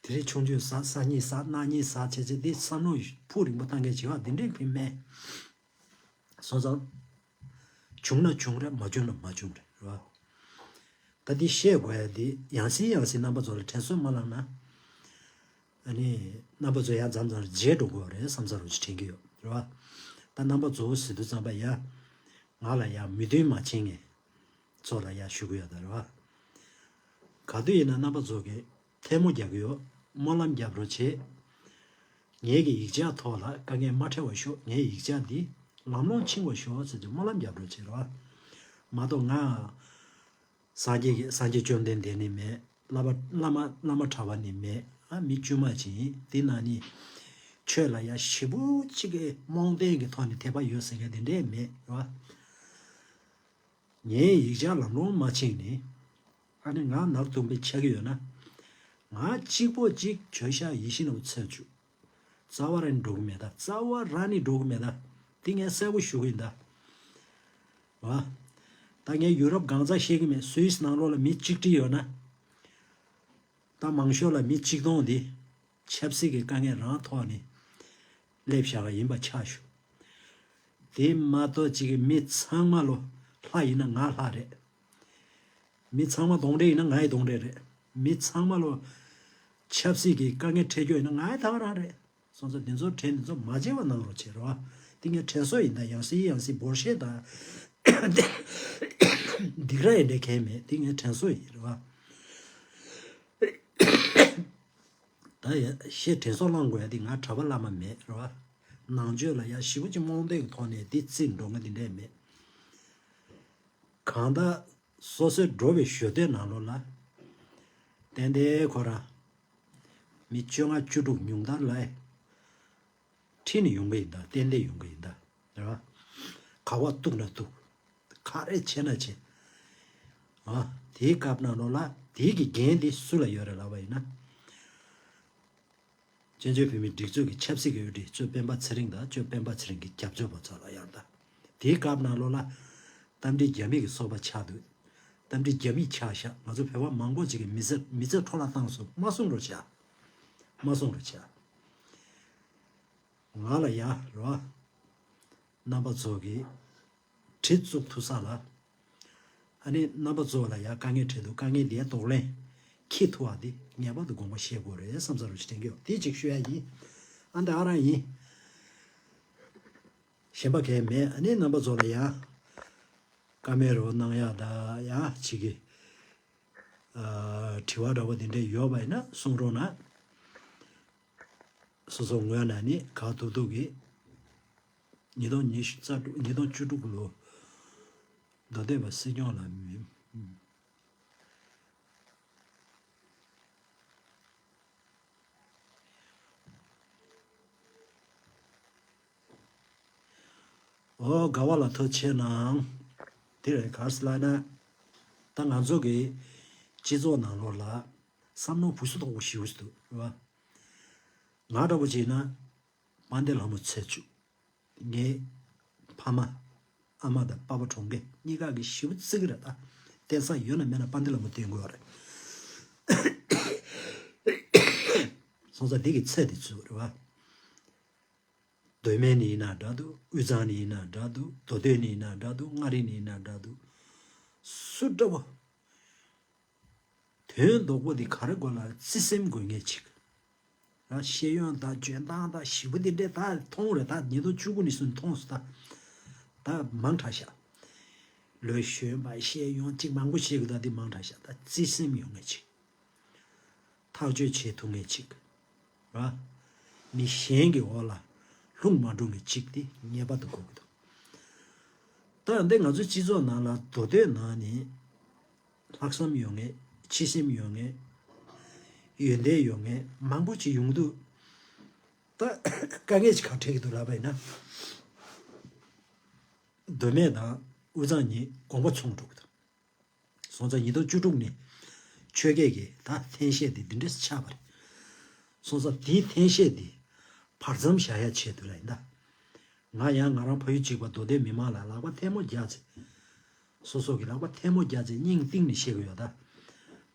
དེ་རིང་ཆུང་ཆུང་ཟ་ཟ་གཉིས་ཟ་གནངས་གཉིས་ཟ་བྱས་བྱས་དེ་བསམ་བློ་ཕུགས་རིང་པོ་བཏང་མཁན་བྱེད་པ་འདི་འདྲའི་ཕིན་མེད། སོང་ཙང་། བྱུང་ན་བྱུང་རེད། མ་བྱུང་ན་མ་བྱུང་རེད། རེད་བ། ད་འདི་བཤད་དགོས་ཡ་འདི་ཡང་སེ་ཡང་སེ་རྣམ་པ་ཚོ་ལ་དྲན་གསོ་མ་བསླངས་ན། ཨ་ནི་རྣམ་པ་ཚོ་ཡང་མཚམས་མཚམས་བརྗེད་འགྲོ་གི་ཡོད་རེད་བསམ་ས་རུ་ཅིག་དྲན་གྱི་ཡོད་རེད་བ། ད་རྣམ་པ་ཚོ་ཟེར་དུས་ཙམ་པ་ཡ། ང་ལ་ཡ་མོས་མཐུན་མ་བྱེད་མཁན། ཚོ་ལ་ཡ་ཞུ་གི་ཡོད་ད་རེད་བ། ག་དུས་ཡིན་ན་རྣམ་པ་ཚོ་གི་ཐལ་མོ་རྒྱག་གི་ཡོད། སྨོན་ལམ་རྒྱབ་རོགས་བྱེད། ངེད་ཀྱི་ཡིག་ཆ་ཐོག་ལ་དཀའ་ངལ་མ་འཕྲད་པ་ཤོག་ངའི་ཡིག་ཆ་འདི་ལམ་ལྷོང་ཕྱིན་པ་ཤོག་ཟེར་ཏེ་སྨོན་ལམ་རྒྱབ་རོགས་བྱེད་རོགས། མ་གཏོགས་ང་སངས་རྒྱས་ཀྱི་སངས་རྒྱས་བཅོམ་ལྡན་འདས་ནི་མེད། བླ་མ་བླ་མ་བླ་མ་གྲྭ་པ་ནི་མེད། ཨ་མི་དཀྱུས་མ་ཅིག་ཡིན། འདི་ན་ནི་ཆོས་ལ་ཡ་ཞེ་པོ་ཅིག་གི་རྨོངས་དད་ཀྱི་ཐོག་ནས་དད་པ་ཡོད་ཟེར་མཁན་དེ་འདྲས་མེད་རོགས། ངའི་ཡིག་ཆ་ལམ་ལྷོང་མ་ཕྱིན་ནི། ཨ་ནི་ང་ནག་དུང་པའི་ཆགས་ཀྱི་ཡོད་ན། ང་གཅིག་པོ་གཅིག་བྱོས་ཤག་ཡིད་བཞིན་ནོར་བུ་ཚེ་བཅུ། རྩ་བ་རང་ནི་འགྲོ་གི་མེད་ད། རྩ་བ་རང་ནི་འགྲོ་གི་མེད་ད། འདི་ངས་གསལ་པོ་ཞུ་གི་ཡིན་ད། བ། ད་ངས་ཡུ་རོབ་གང་ཚ་ཤེས་ཀྱི་མེད། སུད་སི་ནང་ལོགས་ལ་མི་གཅིག་ཁྲི་ཡོད་ན། ད་མང་ཤོས་ལ་མི་གཅིག་སྟོང་འདི། ཆབ་སྲིད་ཀྱི་དཀའ་ངལ་རང་ཐོག་ནས་སླེབས་བཞག་ག་ཡིན་པ་ཆགས་ཞུ། དེ་མ་གཏོགས་གཅིག་གི་མི་ཚང་མ་ལོ་ལྷ་ཡིན་ན་ང་ལྷ་རེད། མི་ཚང་མ་གདོན་འདྲེ་ཡིན་ན་ང་ཡི་གདོན་འདྲེ་རེད། མི་ཚང་མ་ལོ་ཆབ་སྲིད་ཀྱི་དཀའ་ངལ་འཕྲད་རྒྱུ་ཡིན་ན་ང་ཡི་ད་ག་རང་རེད། སོང་ཙང་འདི་ཚོ་དྲན་འདི་ཚོ་མ་བརྗེད་པ་གནང་རོགས་བྱེད་རོགས། འདི་ངའི་དྲན་གསོ་ཡིན་ད། ཡང་སྲིད་ཡང་སྲིད་འབོར་ཤེས་དང་སྡིགས་ར་ཡིན་འདྲ་གལ་མེད། འདི་ངའི་དྲན་གསོ་ཡིན་རོགས། ད་ཡ་ཤེས་དྲན་གསོ་བླང་དགོས་ཡ་འདི་ང་གྲྭ་པ་བླ་མ་མེད་རོགས། ནང་ཆོས་ལ་ཡ་ཞེ་པོ་ཅིག་རྨོངས་དད་ཀྱི་ཐོག་ནས་འདི་རྩིས་འགྲོ་ང་འདི་འདྲས་མེད། གང་ལྟར་སོ་སོའི་འགྲོ་བའི་ཞོ་སྟོན་ནང་ལོགས་ལ། ཏན་ཏན་ཁོ་རང་མི་བཅོ་ལྔ་བཅུ་དྲུག་ཉུང་མཐར་ལ་ཁྲིད་ནས་ཡོང་གི་ཡིན་ད། ཏན་ཏན་ཡོང་གི་ཡིན་ད། རེད་བ། ག་བ་གཏུག་ན་གཏུག་ག་རེ་བྱེད་ན་བྱེད། ཨ། དེའི་སྐབས་ནང་ལོགས་ལ་དེའི་གི་འགན་དེ་སུ་ལ་ཡོད་རེད་ལབ་པ་ཡིན་ན། བཙན་བྱོལ་བོད་མིའི་སྒྲིག་འཛུགས་ཀྱི་ཆབ་སྲིད་ཀྱི་འོས་བསྡུ་གཙོས་སྤེན་པ་ཚེ་རིང་དང་གཙོས་སྤེན་པ་ཚེ་རིང་གི་རྒྱབ་སྐྱོར་པ་ཚོ་ལ་ཡང་ད། དེའི་སྐབས་ནང་ལོགས་ལ་རྟ་མགྲིན་རྒྱ་མི་གི་སོ་པ་ཆགས་འདུག་རྟ་མགྲིན་རྒྱ་མི་ཆགས་ཤག་ང་ཚོ་བོད་པ་མང་པོ་ཅིག་གི་མི་ཚེ་མི་ཚེ་འཕྲོ་བརླག་བཏང་སོང་། མ་གསུང་རོགས་བྱ། མ་གསུང་རོགས་བྱ། ང་ལ་ཡ་རོ། རྣམ་པ་ཚོ་གི་གྲི་བཙུགས་ཐུབ་ས་ལ། ཨ་ནི་རྣམ་པ་ཚོ་ལ་ཡ་དཀའ་ངལ་འཕྲད་འདུག་དཀའ་ངལ་དེའི་གདོང་ལེན་འཁྱེར་ཐུབ་པ་དེ་ངེས་པར་དུ་དགོངས་པ་བཞེས་དགོས་རེད་བསམ་ས་རུ་ཞིག་དྲན་གྱི་ཡོད། དེ་གཅིག་ཞུ་ཡ་ཡིན། ཨ་འདི་ཨ་རང་ཡིན། གཞན་པ་གང་མེད། ཨ་ནི་རྣམ་པ་ཚོ་ལ་ཡ་བཀའ་མོལ་རོགས་གནང་ཡ་ད་ཡ་ཅིག་གི་ཨ་དྲི་བ་འདྲ་བོ་དེ་འདྲ་ཡོད་པ་ཡིན་ན་གསུང་རོགས་གནང་། སོ་སོ་ངོས་ནས་ནི་ག་ཐུབ་ཐུབ་ཀྱིས་ཉིས་སྟོང་ཉི་ཤུ་རྩ་དྲུག་ཉིས་སྟོང་བཅུ་དྲུག་ལོ་མདོ་སྟོད་པ་སྲིད་སྐྱོང་ལ་མི། ཨོ་དགའ་བ་ལ་ཐུགས་ཆེ་གནང་། དེ་རེད་ག་རེ་ཟེར་ལབ་ན། ད་ང་ཚོ་གི་སྤྱི་ཚོགས་ནང་ལོགས་ལ་བསམ་བློ་བུ་སུ་དོག་པོ་ཞིག་འདུག་རེད་བ། ང་འདྲ་པོ་བྱས་ན་དཔལ་ལྡན་ལྷ་མོ་ཚེ་བཅུ། ངའི་ཕ་མ་ཨ་མ་དང་པ་ཕ་གྲོངས་མཁན་གཉིས་ཀ་གི་ཞེ་པོ་བརྩི་གི་རེད་ད། བསྟེན་ས་ཡོད་ན་མེད་ན་དཔལ་ལྡན་ལྷ་མོ་བསྟེན་དགོས་རེད། སོང་ཙང་འདི་གི་ཚད་དེ་ཚུད་རེད་བ། མདོ་སྨད་ནས་ཡིན་ན་འདྲ་འདུག་དབུས་གཙང་ནས་ཡིན་ན་འདྲ་འདུག་མདོ་སྟོད་ནས་ཡིན་ན་འདྲ་འདུག་མངའ་རིས་ནས་ཡིན་ན་འདྲ་འདུག་སུ་འདྲ་བོ། དོན་ལྡོག་པོ་འདི་ག་རེ་དགོས་ལ་བརྩི་སེམས་དགོས་ངེས་ཅིག་ར་ཤེས་ཡོན་དང་འཇོན་ཐང་དང་ཞེ་པོ་འདི་འདྲས་ད་མཐོང་རེད། ད་ཉིས་སྟོང་བཅུ་དགུ་ནས་བཟུང་མཐོང་སོང་ད། ད་མང་དྲགས་ཤག་ལོས་གཞོན་པ་ཤེས་ཡོན་ཅིག་མང་པོ་ཤེས་གི་ད་འདི་མང་དྲགས་ཤག་ད་བརྩི་སེམས་ཡོང་ངེས་ཅིག་ཐག་གཅོད་བྱེད་ཐུབ་ངེས་ཅིག་ར། མི་གཞན་གྱི་འོག་ལ་ལྷུང་མ་འགྲོ་ངེས་ཅིག་དེ་ངེས་པར་དུ་དགོས་ཀྱི་འདུག་ད་འདི་ང་ཚོའི་སྤྱི་ཚོགས་ནང་ལ་མདོ་སྟོད་ནང་ནས་ལྷག་བསམ་ཡོད་མཁན། ཆེ་སེམས་ཡོད་མཁན། ཡོན་ཏན་ཡོད་མཁན་མང་པོ་ཅིག་ཡོང་དུས། ད་དཀའ་ངལ་ཅིག་ག་འཕྲད་ཀྱི་འདུག་ལབ་པ་ཡིན་ན། མདོ་སྨད་དང་དབུས་གཙང་གཉིས་དགོངས་པ་ཚོམ་འགྲོ་གི་འདུག་སོང་ཙང་ཉིས་སྟོང་བཅུ་དྲུག་ནས་ཆོས་སྐད་ཀྱི་ད་འཐེན་ཤེས་དེ་འདི་འདྲས་ཆགས་པ་རེད། སོང་ཙང་དེའི་འཐེན་ཤེས་དེ་བར་མཚམས་བཞག་ཡ་ཆེད་དུ་ལ་ཡིན་ད། ང་ཡང་ང་རང་ཕ་ཡུལ་གཅིག་པ་མདོ་སྟོད་མི་མང་ལ་ལག་པ་ཐལ་མོ་རྒྱག་ཚེ། སོ་སོ་གི་ལག་པ་ཐལ་མོ་རྒྱག་ཚེ་སྙིང་གཏིང་ནས་བཤད་གི་ཡོད་ད།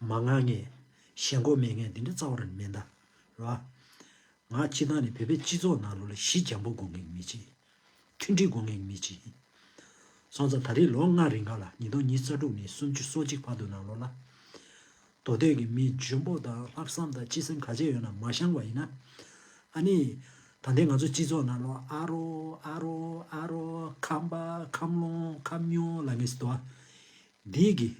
མ་ངག་ངས་ཞེན་ཁོག་མེད་མཁན་དེ་འདྲ་རྩ་བ་རང་མེད་ད། རེད་བ། ང་སྤྱི་བཏང་ནས་བོད་པའི་སྤྱི་ཚོགས་ནང་ལོགས་ལ་གཞི་འཇམ་པོ་དགོས་མཁན་གྱི་མི་གཅིག་མཐུན་སྒྲིལ་དགོས་མཁན་གྱི་མི་གཅིག་ཡིན། སོང་ཙང་ད་རེས་ལོ་ལྔ་རིང་ག་ལ་ཉིས་སྟོང་ཉི་ཤུ་རྩ་དྲུག་ནས་སུམ་ཅུ་སོ་གཅིག་བར་དུ་ནང་ལོགས་ལ། མདོ་སྟོད་ཀྱི་མི་འཇོན་པོ་དང་ལྷག་བསམ་དང་སྤྱི་སེམས་ག་ཚད་ཡོད་ན་མ་བཤང་བ་ཡིན་ན། ཨ་ནི། ད་ལྟའི་ང་ཚོ་སྤྱི་ཚོགས་ནང་ལོགས་ཨ་རོ་ཨ་རོ་ཨ་རོ་ཁམས་པ་ཁམས་ལོང་ཁམས་ཉུང་ལབ་མཁན་ཞིག་འདུག་ཨ། འདི་གི་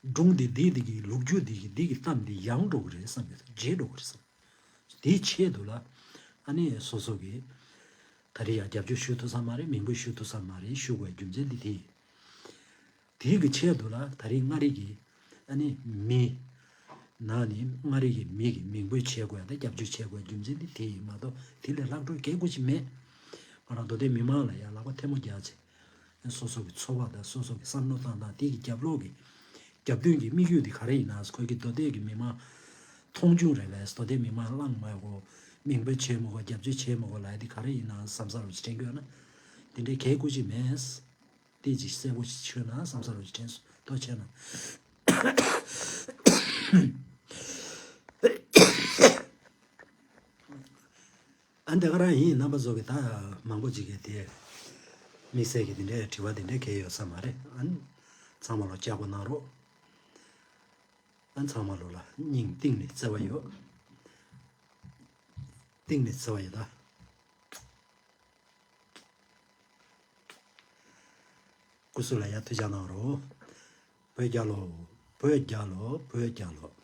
སྒྲུང་འདི་འདི་འདི་གི་ལོ་རྒྱུས་འདི་གི་འདི་གི་གཏམ་འདི་ཡང་འགྲོ་གི་རེད་བསམ་ཡོད། རྗེས་འགྲོ་གི་རེད་བསམ། དེའི་ཆེད་དུ་ལ་ཨ་ནི་སོ་སོ་གི་ད་རེས་ཡང་རྒྱབ་སྐྱོར་ཞུ་ཐུབ་ས་མ་རེད། མིང་འབོད་ཞུ་ཐུབ་ས་མ་རེད། ཞུ་དགོས་རྒྱུ་མཚན་འདི་དེ། དེའི་གི་ཆེད་དུ་ལ་ད་རེས་མངའ་རིས་ཀྱི་ཨ་ནི་མི་ནང་ནས་མངའ་རིས་ཀྱི་མི་གི་མིང་འབོད་བྱེད་དགོས་ཡ་དང་རྒྱབ་སྐྱོར་བྱེད་དགོས་རྒྱུ་མཚན་འདི་དེ་ཡིན་མ་གཏོགས་དེ་ལས་ལྷག་འཕྲོ་གལ་དགོས་ཅིག་མེད། ང་རང་མདོ་སྟོད་མི་མང་ལ་ཡང་ལག་པ་ཐལ་མོ་རྒྱག་བྱས། སོ་སོ་གི་འཚོ་བ་དང་སོ་སོ་གི་བསམ་བློ་བཏང་སྟངས་དེ་གི་རྒྱབ་ལོགས་ཀྱི་རྒྱབ་མདུན་གྱི་དམིགས་ཡུལ་དེ་ག་རེ་ཡིན་ན། ཁོས་ཀྱི་མདོ་སྟོད་ཀྱི་མི་མང་མཐོང་ཆུང་རེད་པས། མདོ་སྟོད་མི་མང་བླངས་མ་དགོས། མིང་འབོད་བྱེད་མ་དགོས། རྒྱབ་སྐྱོར་བྱེད་མ་དགོས་ལབ་ཡ་དེ་ག་རེ་ཡིན་ན་བསམ་ས་རུ་ཅིག་དྲན་གྱི་ཡོད་ན། དེ་འདྲའི་གལ་དགོས་ཅིག་མེད། དེ་ཅིག་གསལ་པོ་ཞིག་ཆོད་ན་བསམ་ས་རུ་ཅིག་དྲན་སོང་། ཐུགས་རྗེ་གནང་། ཨ་འདི་ག་རང་ཡིན། རྣམ་པ་ཚོ་གི་ད་མང་པོ་ཅིག་གིས་དེ་དམིགས་བསལ་གྱི་དེ་འདྲའི་དྲི་བ་དེ་འདྲའི་གལ་ཡོད་ས་མ་རེད། ཨ་ཚང་མ་ལོ་ལྕགས་པོ་གནང་རོགས། ཨ་ཚང་མ་ལོ་ལ་སྙིང་གཏིང་ནས་བརྩེ་བ་ཡོད། གཏིང་ནས་བརྩེ་བ་ཡོད་ད། སྐུ་གཟུགས་ལ་ཡ་ཐུགས་རྗེ་གནང་རོགས། བོད་རྒྱལ་ལོ། བོད་རྒྱལ་ལོ། བོད་རྒྱལ་ལོ།